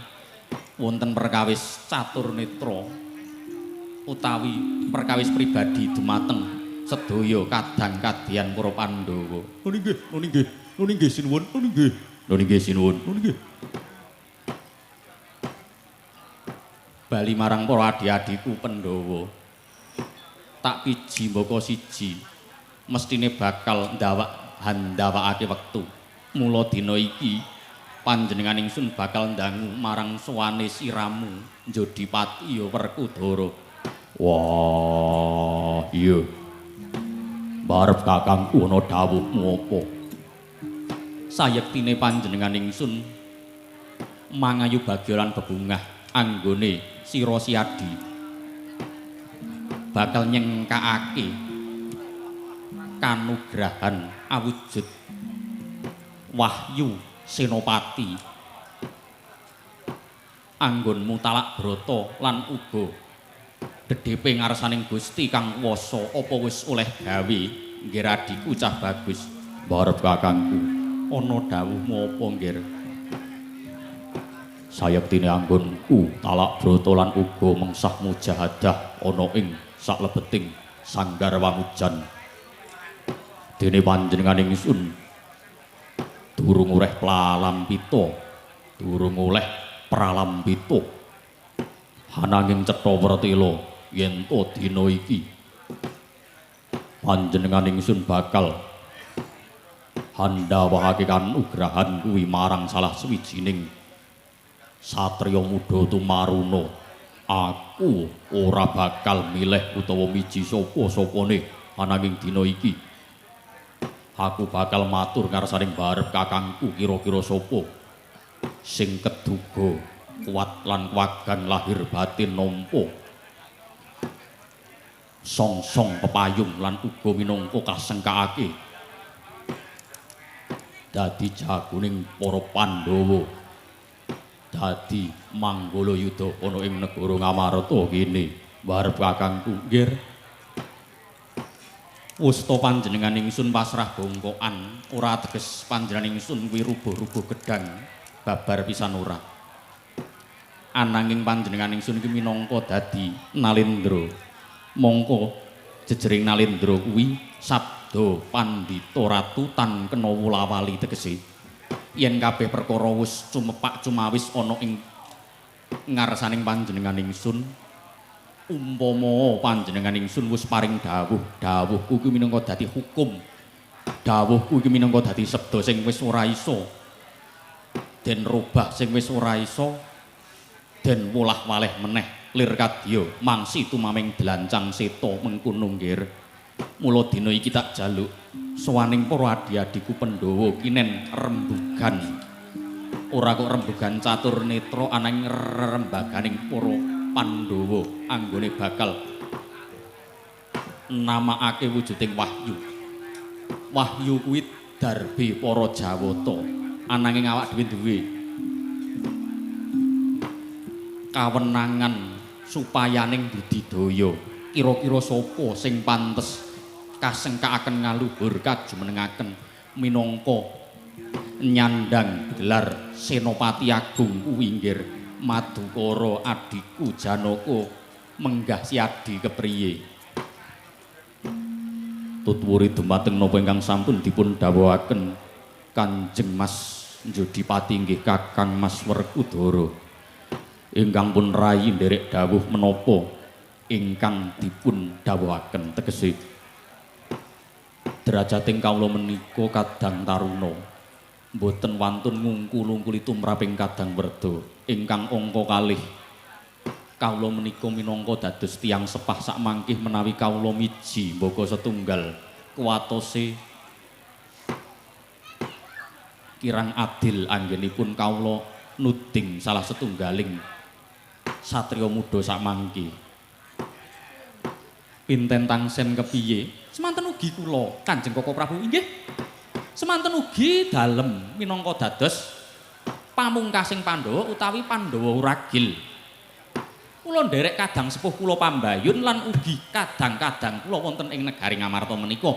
wonten perkawis catur netra utawi perkawis pribadi dumateng sedaya kadang kadyan para Pandhawa. Nun inggih, nun inggih, nun inggih sinuwun, nun inggih. Nun inggih sinuwun, nun inggih. Bali marang para adi-adiku Pandhawa. Tak piji mbaka siji mestine bakal ndawak handawakake wektu. Mula dina iki panjenengan ingsun bakal ndangu marang sowane siramu Jodipati ya Werkudara. Wah, iya. Barep kakangku ana dawuhmu apa? Sayektine panjenengan ingsun mangayu bagya lan bebungah anggone sira siadi bakal nyengkakake kanugrahan awujud wahyu senopati anggonmu talak brata lan uga dedepe ngarsaning Gusti kang kuwasa apa wis oleh gawe nggih adhiku cah bagus. Barep kakangku ana dawuhmu apa nggih? Sayektine anggonku talak brata lan uga mengsah mujahadah ana ing saklebeting sanggar wangujan. Dene panjenengan ingsun durung oleh pralampita, durung oleh pralampita. Ananging cetha wertela yen to dina iki panjenengan ingsun bakal handhawakake kanugrahan kuwi marang salah sawijining satriya muda tumaruna. Aku ora bakal milih utawa miji sapa-sapane, ananging dina iki aku bakal matur ngarsaning barep kakangku kira-kira sapa sing keduga kuat lan wagan lahir batin nampa songsong pepayung lan uga minangka kasengkakake dadi jagoning para Pandhawa, dadi manggala yuda ana ing negara Ngamarta kene. Barep kakangku nggih. Wusta panjenengan ingsun pasrah bongkokan, ora teges panjenengan ingsun kuwi rubuh-rubuh gedang babar pisan ora. Ananging panjenengan ingsun iki minangka dadi Nalendra. Mongko jejering Nalendra kuwi sabda pandhita ratu tan kena wulawali tegese. Yen kabeh perkara wis cumepak cumawis ana ing ngarsaning panjenengan ingsun, umpama panjenengan ingsun wis paring dawuh, dawuhku kuwi minangka dadi hukum. Dawuhku iki minangka dadi sabda sing wis ora iso den robah, sing wis ora iso den wolah-waleh meneh lir kadya mangsi tumaming dlancang seta mengkono nggir. Mula dina iki tak jaluk sowaning para adi-adiku Pandhawa kinen rembugan. Ora kok rembugan catur netra ananging rembaganing para Pandhawa anggone bakal namakake wujuding wahyu. Wahyu kuwi darbe para Jawata, ananging awak dhewe duwe kawenangan supayaning budidaya. Kira-kira sapa sing pantes kasengkakaken ngaluhur kajumenengaken minangka nyandang gelar Senopati Agung kuwi nggih Madukara adhiku Janaka menggah siadi kepriye? Tutwuri dumateng napa ingkang sampun dipun dawuhaken Kanjeng Mas Jodipati nggih Kakang Mas Werkudara ingkang pun rayi nderek dawuh menapa ingkang dipun dawuhaken tegese derajating kawula menika kadang taruna mboten wantun ngungkul-ungkuli tumraping kadang werda ingkang angka kalih. Kawula menika minangka dados tiyang sepah sakmangkih menawi kawula miji mbaka setunggal kuwatose kirang adil anggenipun kawula nuding salah setunggaling satriya muda sakmangke. Pinten tangsen kepiye? Semanten ugi kula Kanjeng Koko Prabu inggih. Semanten ugi dalem minangka dados pamungkasing Pandhawa utawi Pandhawa Wuragil. Kula nderek kadang sepuh kula pambayun lan ugi kadang-kadang kula wonten ing negari Ngamarta menika.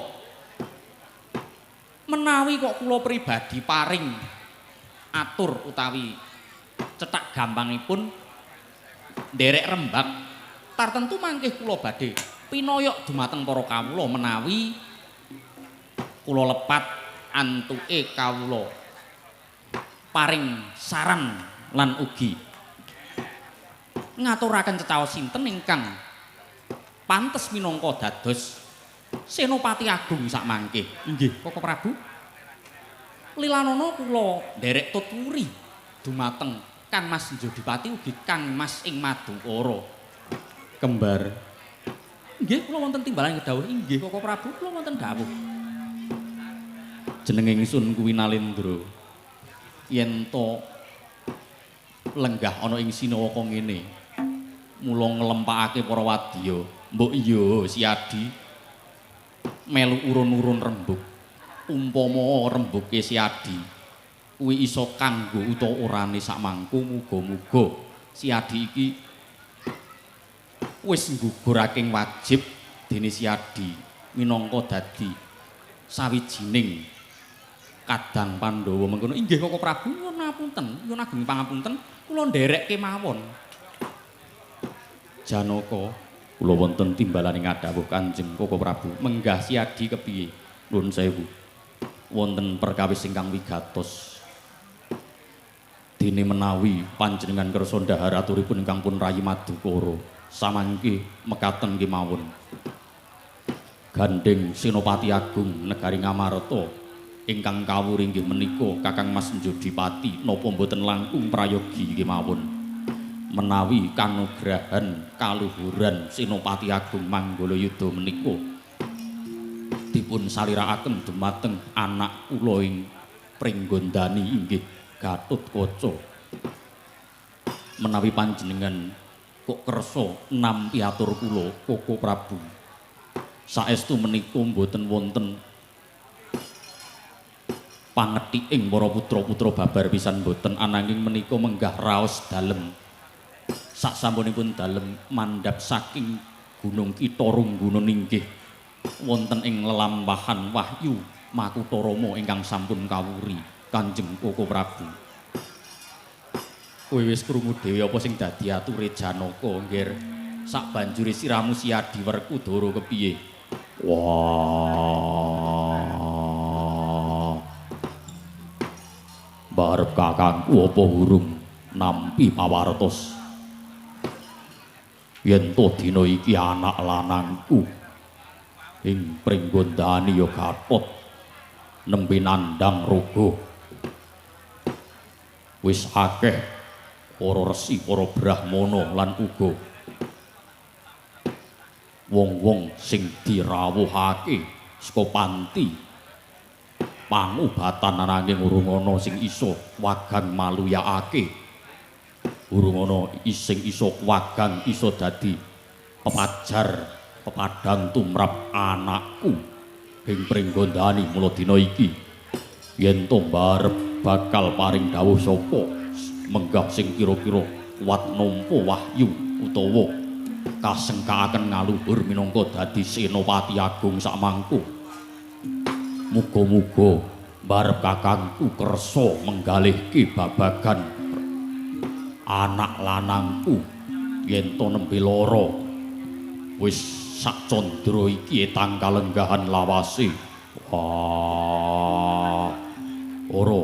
Menawi kok kula pribadi paring atur utawi cethak gampangipun nderek rembag tartentu mangkih kula badhe pinoyok dumateng para kawula menawi kula lepat antuke kawula paring saran lan ugi ngaturaken cecaos sinten ingkang pantes minangka dados Senopati Agung sakmangke. Inggih, Koko Prabu. Lilanana kula nderek tuturi dumateng Kang Mas Njodipati ugi Kang Mas ing Madukara. Kembar. Nggih, kula wonten timbalan kedhawuh. Inggih, Koko Prabu, kula wonten dawuh. Jeneng ingsun kuwi Nalendra. Yen to lenggah ana ing Sinawaka ngene, mula nglempakake para wadya. Mbok iya Siadi melu urun-urun rembug. Umpama rembuge Siadi kuwi iso kanggo utawa orane sakmangku, muga-muga Siadi iki wis nggugurake wajib dene Siadi minangka dadi sawijining kadang Pandhawa mengkono. Inggih Koko Prabu, nyuwun ngapunten, nyuwun ageng pangapunten, kula nderek kemawon. Janaka, kula wonten timbalane ngadhawuh Kanjeng Koko Prabu. Menggah Siadi kepiye? Nuwun sewu. Wonten perkawis ingkang wigatos. Dene menawi panjenengan kersa ndhahar aturipun ingkang pun rayi Madukara, samangke mekaten kemawon. Gandeng Senopati Agung negari Ngamarta ingkang kawuri inggih menika Kakang Mas Njodipati napa mboten langkung prayogi kemawon. Menawi kanugrahan kaluhuran Senopati Agung Manggalayuda menika dipun salirakaken dumateng anak kula ing Pringgondani inggih Gatotkaca. Menawi panjenengan kok kersa nampi atur kula Koko Prabu, saestu menika mboten wonten pangethiking para putra-putra babar pisan mboten, ananging menika menggah raos dalem. Saksampunipun dalem mandhap saking Gunung Kitha Runggunan inggih wonten ing lelampahan wahyu Makutha Rama ingkang sampun kawuri Kanjeng Koko Prabu. Kowe wis krungu dhewe apa sing dadi ature Janaka, nggir. Sakbanjure siramu Siadi Werkudara kepiye? Wah. Barep kakangku apa urung nampi pawartos? Yen to dina iki anak lanangku ing Pringgondani ya Gatot nembe nandhang raga. Wis akeh para resi, para brahmana lan uga wong-wong sing dirawuhake saka panti pangobatan, ananging urung ana sing iso wagang maluyakake, urung ana sing iso wagang iso dadi pepajar pepadang tumrap anakku ing Pringgondani. Mula dina iki yen to mbarep bakal paring dawuh sapa menggah sing kira-kira kuat nampa wahyu utawa kasengkakaken ngaluhur minangka dadi Senopati Agung sakmangku. Muga-muga mbarep kakangku kersa menggalihke babagan anak lanangku yen to nembe lara. Wis sak candra iki tangkalenggahan lawase. Wah, ora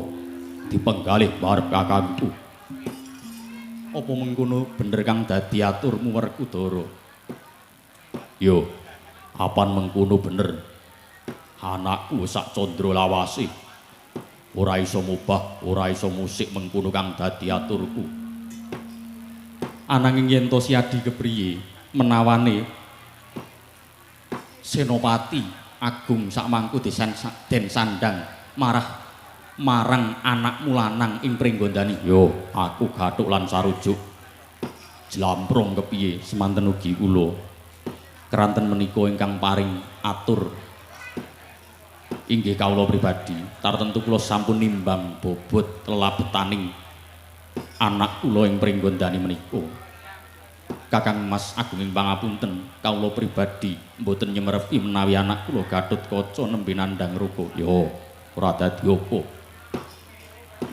dipenggalih mbarep kakangku. Apa mengkono bener kang dadi aturmu Werkudara? Yo, apan mengkono bener? Anakku sak candra lawase ora iso mubah, ora iso musik mengkono kang dadi aturku. Ananging yen to Siadi kepriye menawane Senopati Agung sakmangku den sandang marah marang anakmu lanang ing Pringgondani? Yo, aku gathuk lan sarujuk jlamprong kepiye semanten ugi kula keranten menika ingkang paring atur inggih kawula pribadi. Tartentu kula sampun nimbang bobot lelabetaning anak kula ing Pringgondani menika. Kakang Mas Agung ing pangapunten, kawula pribadi mboten nyemerepi menawi anak kula Gatotkaca nembe nandhang raga. Yo, Ora dadi apa.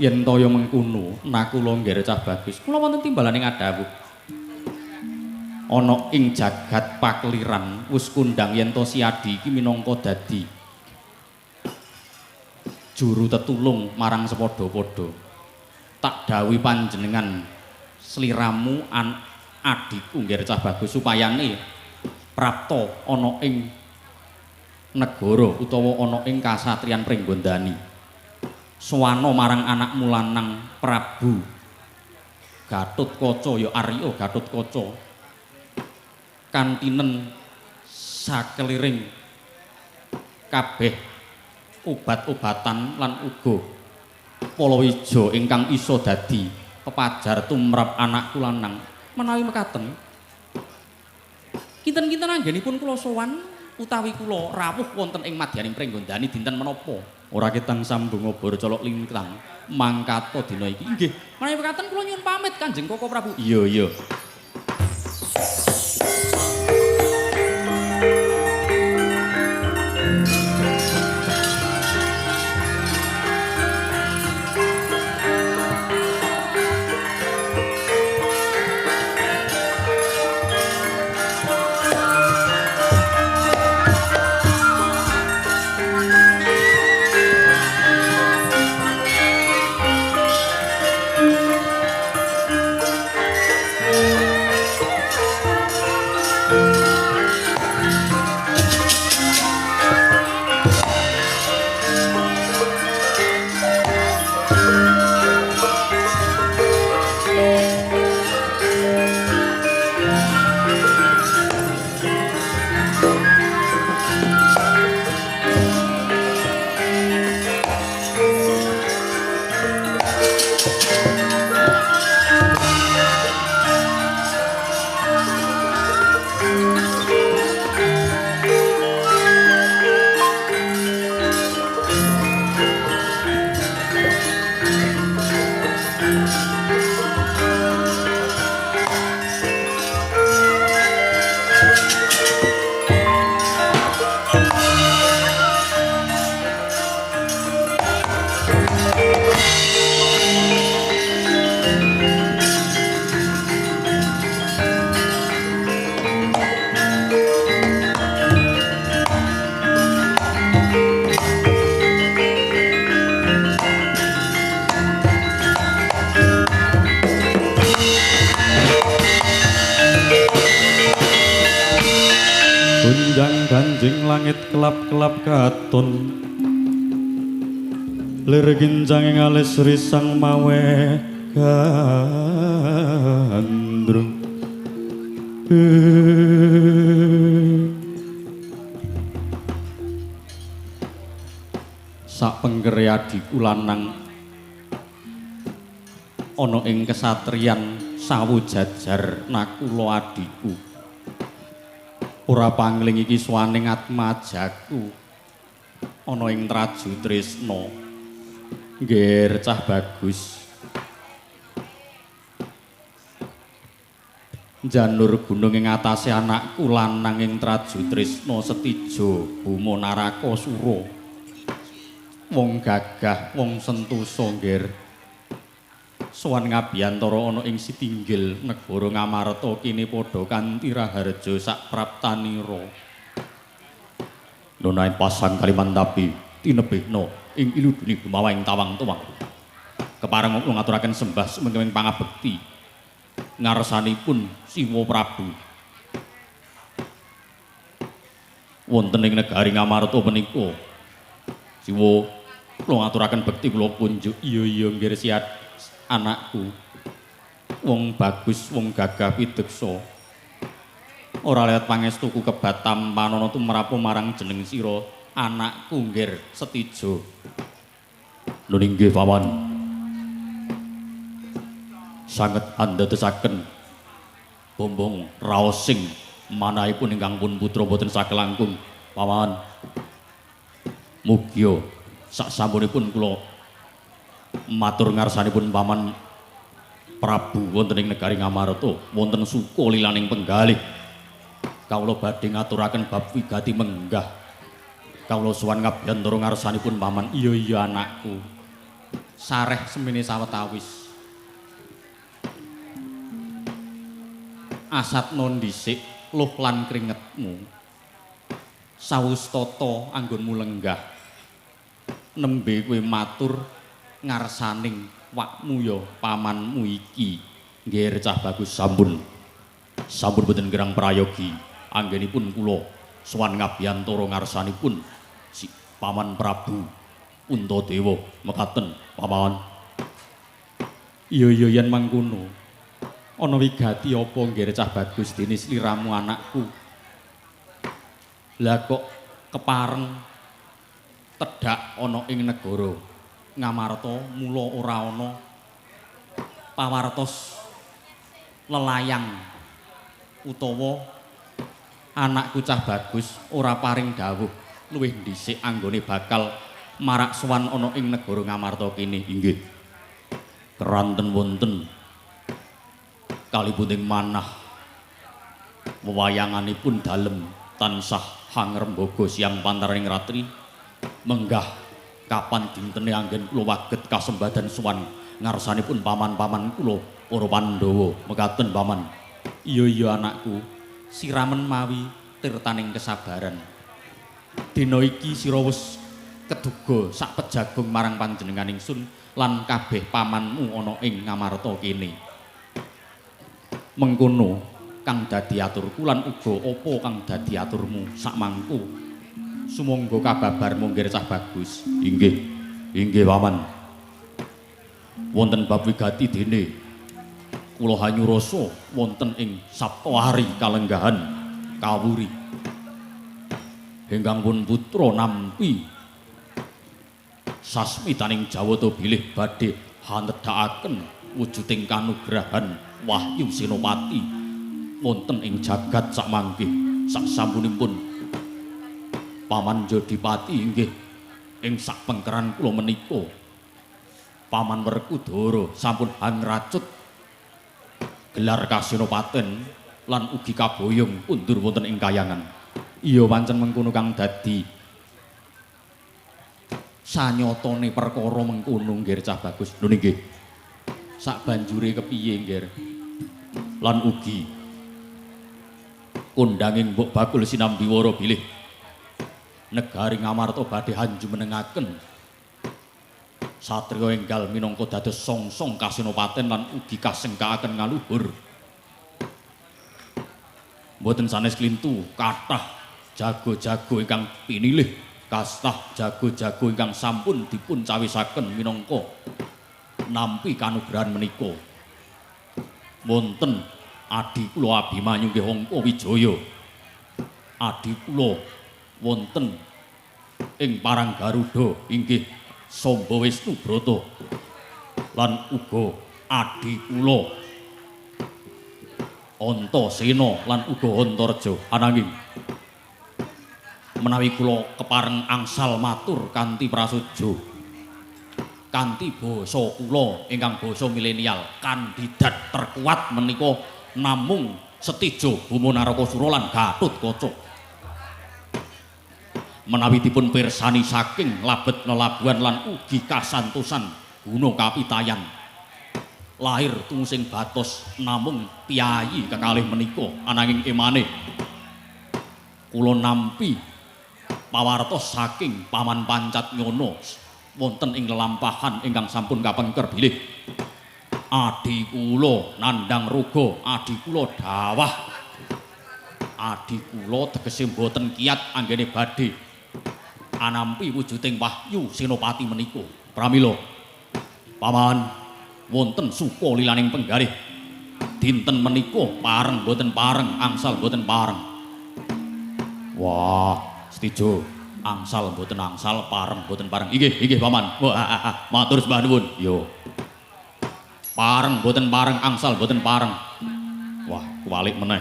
Yen toya mengkono, Nakula nggih cah bagus. Kula wonten timbalane ngadhawuh. Ana ing jagat pakeliran wis kondhang yen to si Adi iki minangka dadi juru tetulung marang sepadha-padha. Tak dawuhi panjenengan sliramu adhiku nggih cah bagus supayane prapta ana ing negara utawa ana ing kasatriyan Pringgondani. Suwana marang anakmu lanang Prabu Gatotkaca ya Arya Gatotkaca kantinen sakeliring kabeh obat-obatan lan uga palawija ingkang iso dadi pepajar tumrap anakku lanang. Menawi mekaten kinten-kinten anggenipun kula sowan utawi kula rawuh wonten ing madyaning Pringgondani dinten menapa? Ora ketang sambung obor colok lintang mangkata dina iki. Inggih, menawi mekaten kula nyuwun pamit Kanjeng Koko Prabu. Iya, iya. Gunjang-ganjing langit kelap-kelap katon, lir gincang ing alis risang mawe gandrung. Sak penggere adhiku lanang ana ing kesatriyan sawu jajar Nakula adhiku. Ora pangling iki suwaning atmajaku ana ing traju tresna. Ngger cah bagus. Janur gunung ing atase anakku lanang ing traju tresna setijo buma naraka sura. Wong gagah, wong sentosa ngger. Sowan ngabiyantara ana ing sitinggil negara Ngamarta kene padha kanthi raharja sak praptanira. Nunai pasang Kalimantapi tinebihna ing iludune gumawa ing tawang-tawang. Kepareng kula ngaturaken sembah sumengking pangabekti ngarsanipun Siwa Prabu. Wonten ing negari Ngamarta menika Siwa kula ngaturaken bekti kula kunjuk. Iya iya nggih siat anakku. Wong bagus, wong gagah pideksa. Ora lewat pangestuku kebat tampanana tumrap marang jeneng sira anakku nggir Setijo. Lho inggih paman. Sanget andadosaken bombong raosing manahipun ingkang pun putra boten saged langkung paman. Mugia sak sampunipun kula matur ngarsanipun paman Prabu wonten ing negari Ngamarta wonten suka lilaning penggalih. Kawula badhe ngaturaken bab wigati menggah Kawula sowan ngabiyantara ngarsanipun paman. Iya iya anakku. Sareh semene sawetawis. Asatno dhisik luh lan kringetmu. Sawus tata anggonmu lenggah. Nembe kowe matur ngarsaning wakmu ya pamanmu iki. Nggih cah bagus sampun. Sampun boten kirang prayogi. Anggenipun kula sowan ngabiyantara ngarsanipun si Paman Prabu Puntadewa mekaten paman. Iya iya yen mangkono. Ana wigati apa nggih cah bagus dene sliramu anakku. Lah kok kepareng tedhak ana ing negara Ngamarta mula ora ana pawartos lelayang utawa anakku cah bagus ora paring dawuh luwih dhisik anggone bakal marak sowan ana ing negara Ngamarta kene. Inggih. Keranten wonten kaliputing manah wewayanganipun dalem tansah hangrembaga siang pantaraning ratri menggah kapan dintene anggen kula waget kasembadan sowan ngarsanipun paman-paman kula para Pandhawa mekaten paman. Iya iya anakku, siramen mawi tirtaning kesabaran. Dina iki sira wis keduga sak pejagung marang panjenengan ingsun lan kabeh pamanmu ana ing Ngamarta kene. Mengkono kang dadi aturku lan uga apa kang dadi aturmu sakmangku. Sumangga kababar munggir cah bagus. Inggih. Inggih paman. Wonten bab wigati dene kula hanyurasa wonten ing Saptawari kalenggahan kawuri. Ingkang pun putra nampi sasmitaning Jawata bilih badhe hanedhakaken wujuding kanugrahan Wahyu Senopati wonten ing jagat sakmangke saksampunipun Paman Jodipati inggih ing sakpengkeran kula menika Paman Werkudara sampun hangracut gelar kasenopaten lan ugi kaboyong undur wonten ing kayangan. Iya pancen mengkono kang dadi sanyatane perkara mengkono nggih cah bagus. Lho nggih. Sak banjure kepiye nggih? Lan ugi kondanging mbok bakul sinambiwara bilih negari Ngamarta badhe hanjumenengaken satriya enggal minangka dados songsong kasenopaten lan ugi kasengkakaken ngaluhur. Mboten sanes klintu kathah jago-jago ingkang pinilih, kathah jago-jago ingkang sampun dipun cawisaken minangka nampi kanugrahan menika. Wonten adi kula Abimanyu nggih Angka Wijaya. Adi kula wonten ing Parang Garuda inggih Samba Wisnu Brata lan uga adi kula Antasena lan uga Antareja. Ananging menawi kula kepareng angsal matur kanthi prasaja kanthi basa kula ingkang basa milenial, kandidat terkuat menika namung Setijo Boma Narakasura lan Gatotkaca. Menawi dipun pirsani saking labet lelabuhan lan ugi kasantosan guna kapitayan lahir tungsing batos namung piyayi kekalih menika. Ananging emane kula nampi pawartos saking Paman Pancat Nyono wonten ing lelampahan ingkang sampun kapengker bilih adi kula nandhang ruga, adi kula dawah, adi kula tegese mboten kiat anggene badhe anampi wujuding Wahyu Senopati menika. Pramila paman wonten suka lilaning penggalih dinten menika pareng mboten pareng, angsal mboten pareng. Wah, Setijo, angsal mboten angsal, pareng mboten pareng. Inggih, inggih paman. Wah, matur sembah nuwun. Yo. Pareng mboten pareng, angsal mboten pareng. Wah, kuwalik meneh.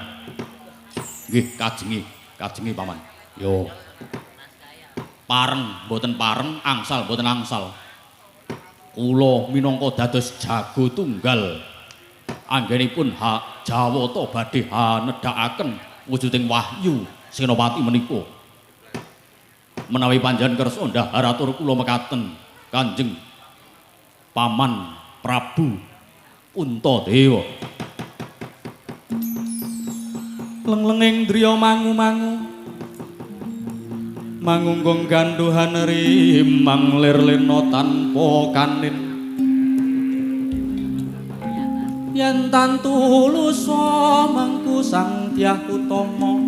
Nggih, kajengi, kajengi paman. Yo. Pareng mboten pareng, angsal mboten angsal. Kula minangka dados jago tunggal anggenipun hak Jawata badhe hanedhakaken wujuding Wahyu Senopati menika. Menawi panjenengan kersa ndhahar atur kula mekaten Kanjeng Paman Prabu Puntadewa. Lenglenging driya mangu-mangu mangunggung ganduhan rimang lir-lirna tanpa kanin. Yen tantulus mangku Sang Dyah Utama.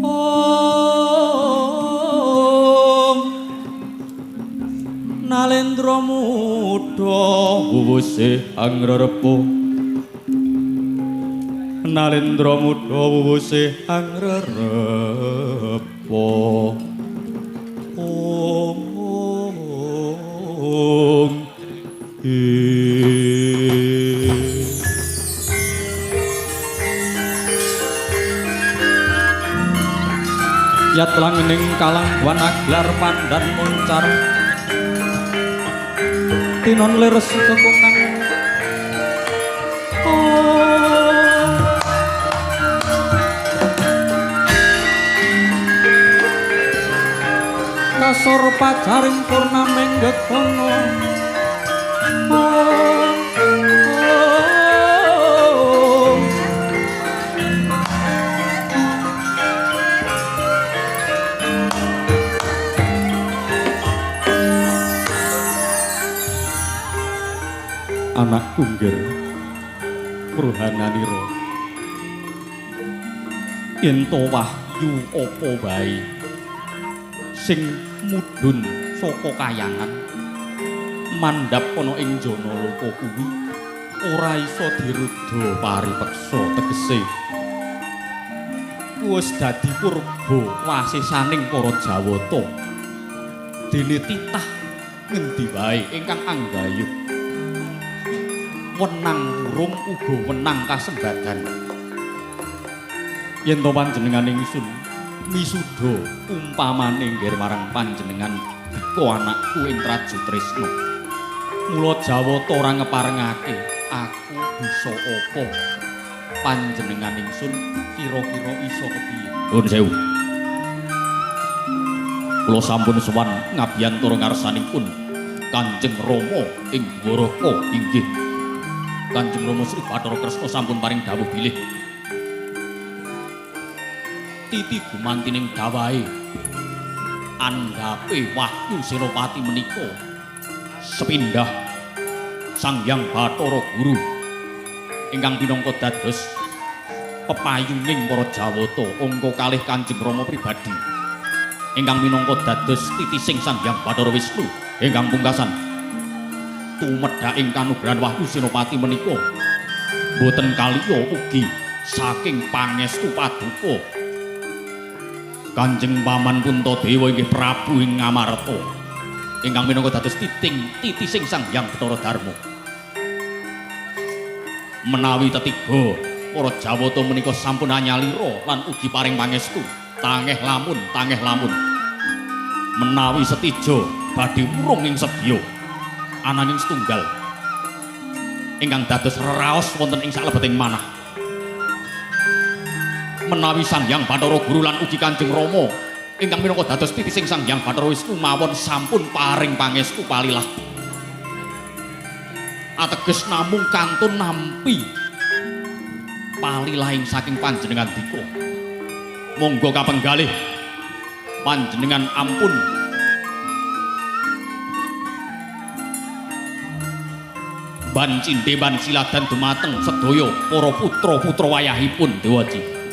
Om Nalendra muda wuwuse angrerepa. Nalendra muda wuwuse angrerepa. Om Om Yat langening kalang wanaglar pandan muncar tinon lir sekekunang. Kasor pacaring purnaming gegono. Anakku nggir Purhananira, yen to wahyu apa wae sing mudhun saka kayangan mandhap ana ing jana loka kuwi ora iso dirudha paripeksa, tegese wis dadi purba wasisaning para Jawata. Dene titah ngendi wae ingkang anggayuh wenang wurung uga wenang kasembadan. Yen to panjenengan ingsun misuda umpamane nggir marang panjenengan dika anakku ing Trajutrisna. Mula Jawata ora ngeparengake aku bisa apa panjenengan ingsun kira-kira iso kepiye. Nuwun sewu. Kula sampun sowan ngabiyantara ngarsanipun Kanjeng Rama ing Dwaraka. Inggih Kanjeng Rama Sri Bathara Kresna sampun paring dawuh bilih titi gumantining dawahe andhape wahyu Senopati menika sepindah Sang Hyang Bathara Guru ingkang pinangka dados pepayunging para Jawata angka kalih Kanjeng Rama pribadi ingkang minangka dados titising Sang Hyang Bathara Wisnu ingkang pungkasan tumedhaking kanugrahan wahyu Senopati menika boten kaliya ugi saking pangestu paduka Kanjeng Paman Puntadewa inggih Prabu ing Ngamarta ingkang minangka dados titising Sang Hyang Bathara Darma. Menawi tetiga para Jawata menika sampun anyalira lan ugi paring pangestu tangeh lamun tangeh lamun. Menawi setija badhe wurung ing sedya ananging setunggal ingkang dados reraos wonten ing salebeting manah. Menawi Sang Hyang Bathara Guru lan ugi Kanjeng Rama ingkang minangka dados titising Sang Hyang Bathara Wisnu mawon sampun paring pangestu palilah. Ateges namung kantun nampi palilahing saking panjenengan dika. Monggo kapenggalih panjenengan ampun ban cindhe ban siladan dumateng sedaya para putra-putra wayahipun Dewaji.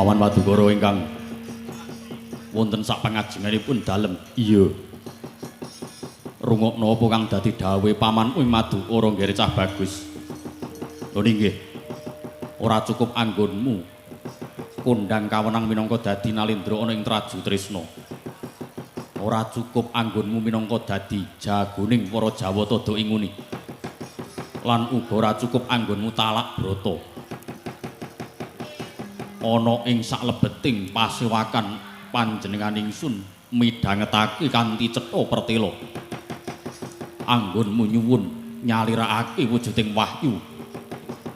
Paman Madukara ingkang wonten sak pangajenganipun dalem. Iya. Rungokno apa kang dadi dawuhe pamanmu ing Madukara nggere cah bagus. Lho nggih. Ora cukup anggonmu kondhang kawenang minangka dadi nalindra ana ing Traju Tresna. Ora cukup anggonmu minangka dadi jagoning para Jawata do inguni. Lan uga ora cukup anggonmu talak brata. Ana ing saklebeting pasewakan panjenengan ingsun midhangetake kanthi cetha pertela. Anggonmu nyuwun nyalirakake wujuding wahyu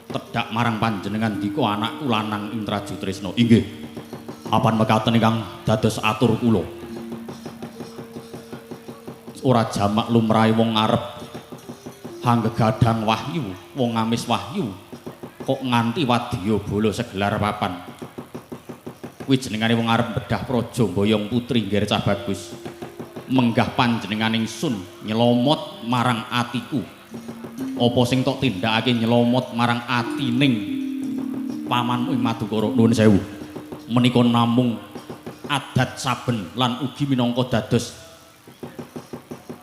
tedhak marang panjenengan dika anakku lanang ing Traju Tresna. Inggih. Apan mekaten ingkang dados atur kula. Ora jamak lumrahe wong arep hanggegadang wahyu, wong ngamis wahyu kok nganti wadya bala segelar papan. Kuwi jenengane wong arep bedah praja mboyong putri nggih cah bagus. Menggah panjenengan ingsun nyelomot marang atiku. Apa sing tok tindakake nyelomot marang atining pamanmu ing Madukara? Nuwun sewu. Menika namung adat saben lan ugi minangka dados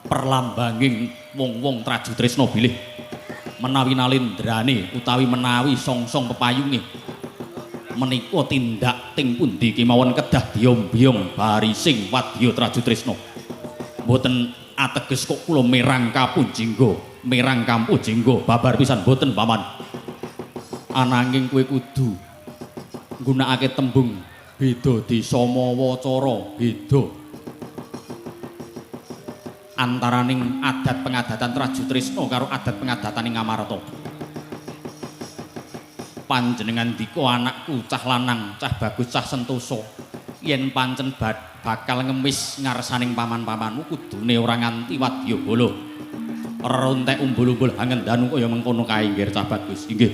perlambanging wong-wong Traju Tresna bilih menawi nalindrane utawi menawi songsong pepayunge menika tindak ting pundi kemawon kedah diombyong barising wadya Traju Tresna. Mboten ateges kok kula merang kapunjingga, merang kampujingga babar pisan mboten paman. Ananging kowe kudu nggunakake tembung beda desa mawa cara beda antaraning adat pengadatan Traju Tresna karo adat pengadatan ing Ngamarta. Panjenengan dika anakku cah lanang, cah bagus, cah sentosa, yen pancen bakal ngemis ngarsaning paman-pamanmu kudune ora nganti wadya bala. Rentek umbul-umbul hangendanu kaya mengkono kae nggih cah bagus. Inggih.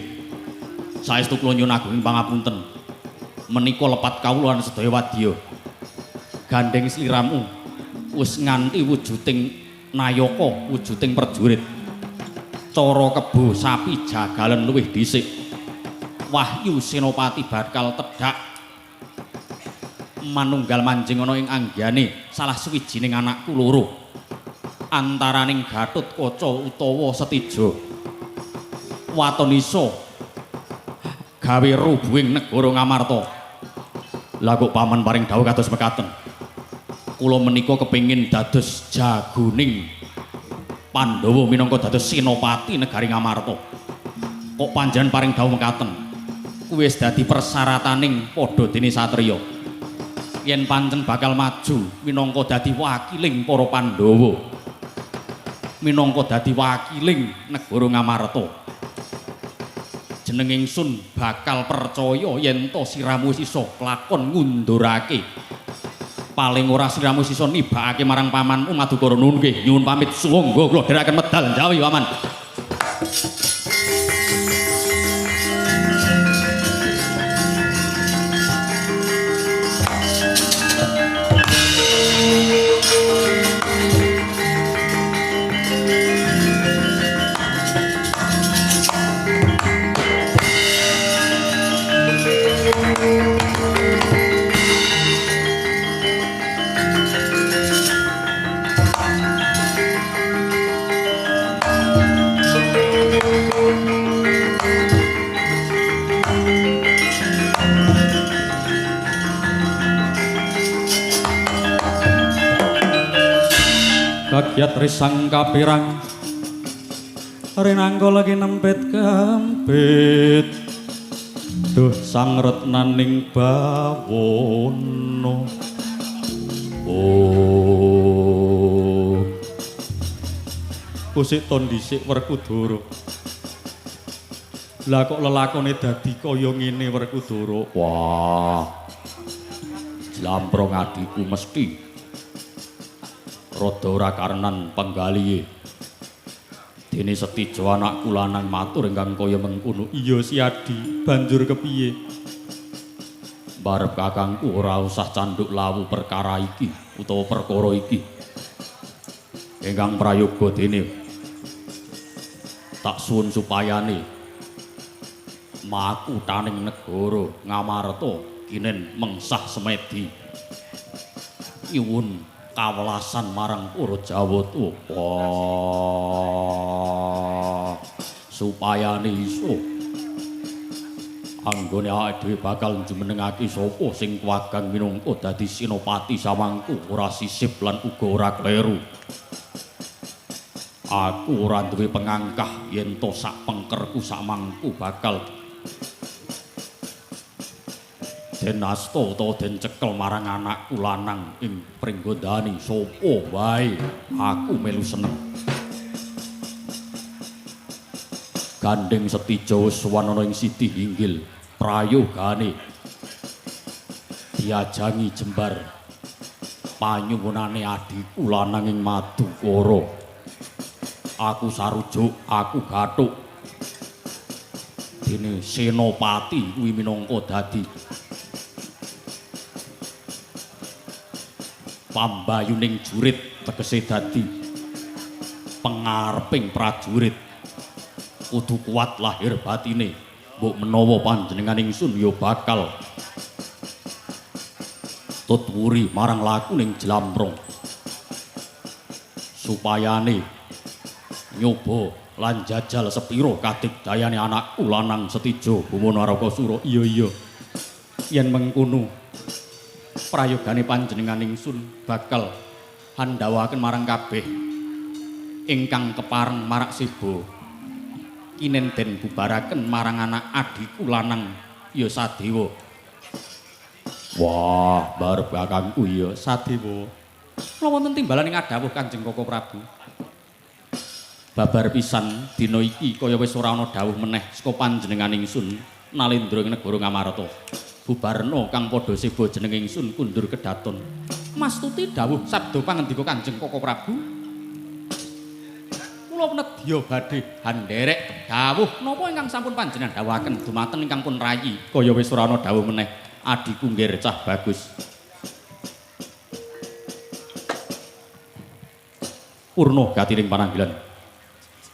Saestu kula nyuwun agunging pangapunten. Menika lepat kawula lan sedaya wadya. Gandeng sliramu wis nganti wujuding nayaka, wujuding prajurit. Cara kebo sapi jagalen luwih dhisik. Wahyu Senopati bakal tedhak manunggal manjing ana ing anggane salah suwijining anakku loro. Antaraning Gatotkaca utawa Setija. Waton iso gawe rubuhing negara Ngamarta. Lah kok paman paring dawuh kados mekaten. Kula menika kepengin dados jagoning Pandhawa minangka dados senopati negari Ngamarta. Kok panjenengan paring dawuh mekaten? Kuwi wis dadi persarataning padha dene satriya. Yen pancen bakal maju minangka dadi wakiling para Pandhawa, minangka dadi wakiling negara Ngamarta, jeneng ingsun bakal percaya yen to siramu wis iso klakon ngundurake. Paling ora siramu iso nibakake marang pamanmu Madukara. Nuwun nggih, nyuwun pamit sungguh kula dherekaken medal njawi paman. Kagiat risang kapirang rinangka lagi nempit kempit duh sang retnaning bawono. Oh kusik ton dhisik Werkudara. Lah kok lelakone dadi kaya ngene Werkudara? Wah, jlamprong adhiku mesti rada ora karenan penggalihe. Dene Setija anakku lanang matur ingkang kaya mengkono. Iya si Adi, banjur kepiye? Barep kakangku ora usah candhuk lawu perkara iki utawa perkara iki. Ingkang prayoga dene tak suwun supayane makutaning negara Ngamarta Kinen mengsah semedi. Nyuwun kawelasan marang para Jawata. Wah, supayane iso anggone awake dhewe bakal njumenengake sapa sing kuwagang minangka dadi senopati samangku ora sisip lan uga ora kleru. Aku ora duwe pengangkah yen to sak pengkerku samangku bakal den asta utawa den cekel marang anakku lanang ing Pringgondani sapa wae aku melu seneng. Gandeng Setija wis sowan ana ing Siti Hinggil prayogane diajangi jembar panyuwunane adhiku lanang ing Madukara. Aku sarujuk, aku gathuk. Dene senopati kuwi minangka dadi pambayuning jurit, tegese dadi pengareping prajurit. Kudu kuat lahir batine. Mbok menawa panjenengan ingsun ya bakal tutwuri marang lakuning jlamprong. Supayane nyoba lan jajal sepiro kadigdayane anakku lanang Setija Boma Narakasura. Iya iya. Yen mengkono prayogane panjenengan ingsun bakal handhawaken marang kabeh ingkang kepareng marak seba. Kinen den bubaraken marang anak adhiku lanang ya Sadewa. Wah, barep kakangku ya Sadewa. Kula wonten timbalan ing adhawuh Kanjeng Koko Prabu. Babar pisan dina iki kaya wis ora ana dawuh meneh saka panjenengan ingsun Nalendra ing negara Ngamarta. Bubarna kang padha seba jeneng ingsun kundur kedaton. Mastuti dawuh sabda pangendika Kanjeng Koko Prabu. Kula nedya badhe handerek dawuh napa ingkang sampun panjenengan dawuhaken dumateng ingkang pun rayi. Kaya wis ora ana dawuh meneh adhiku nggir cah bagus. Purna gatiring pananggilan.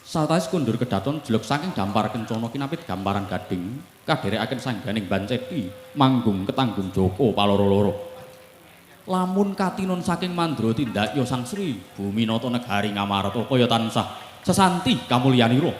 Sawetawis kundur kedaton jelek saking dampar kencana kinapit gamparan gading kaderekaken sangganing banceti manggung ketanggung joko paloro-loro. Lamun katinon saking mandra tindak ya Sang Sri Bumi Nata negari Ngamarta kaya tansah sesanti kamulyanira.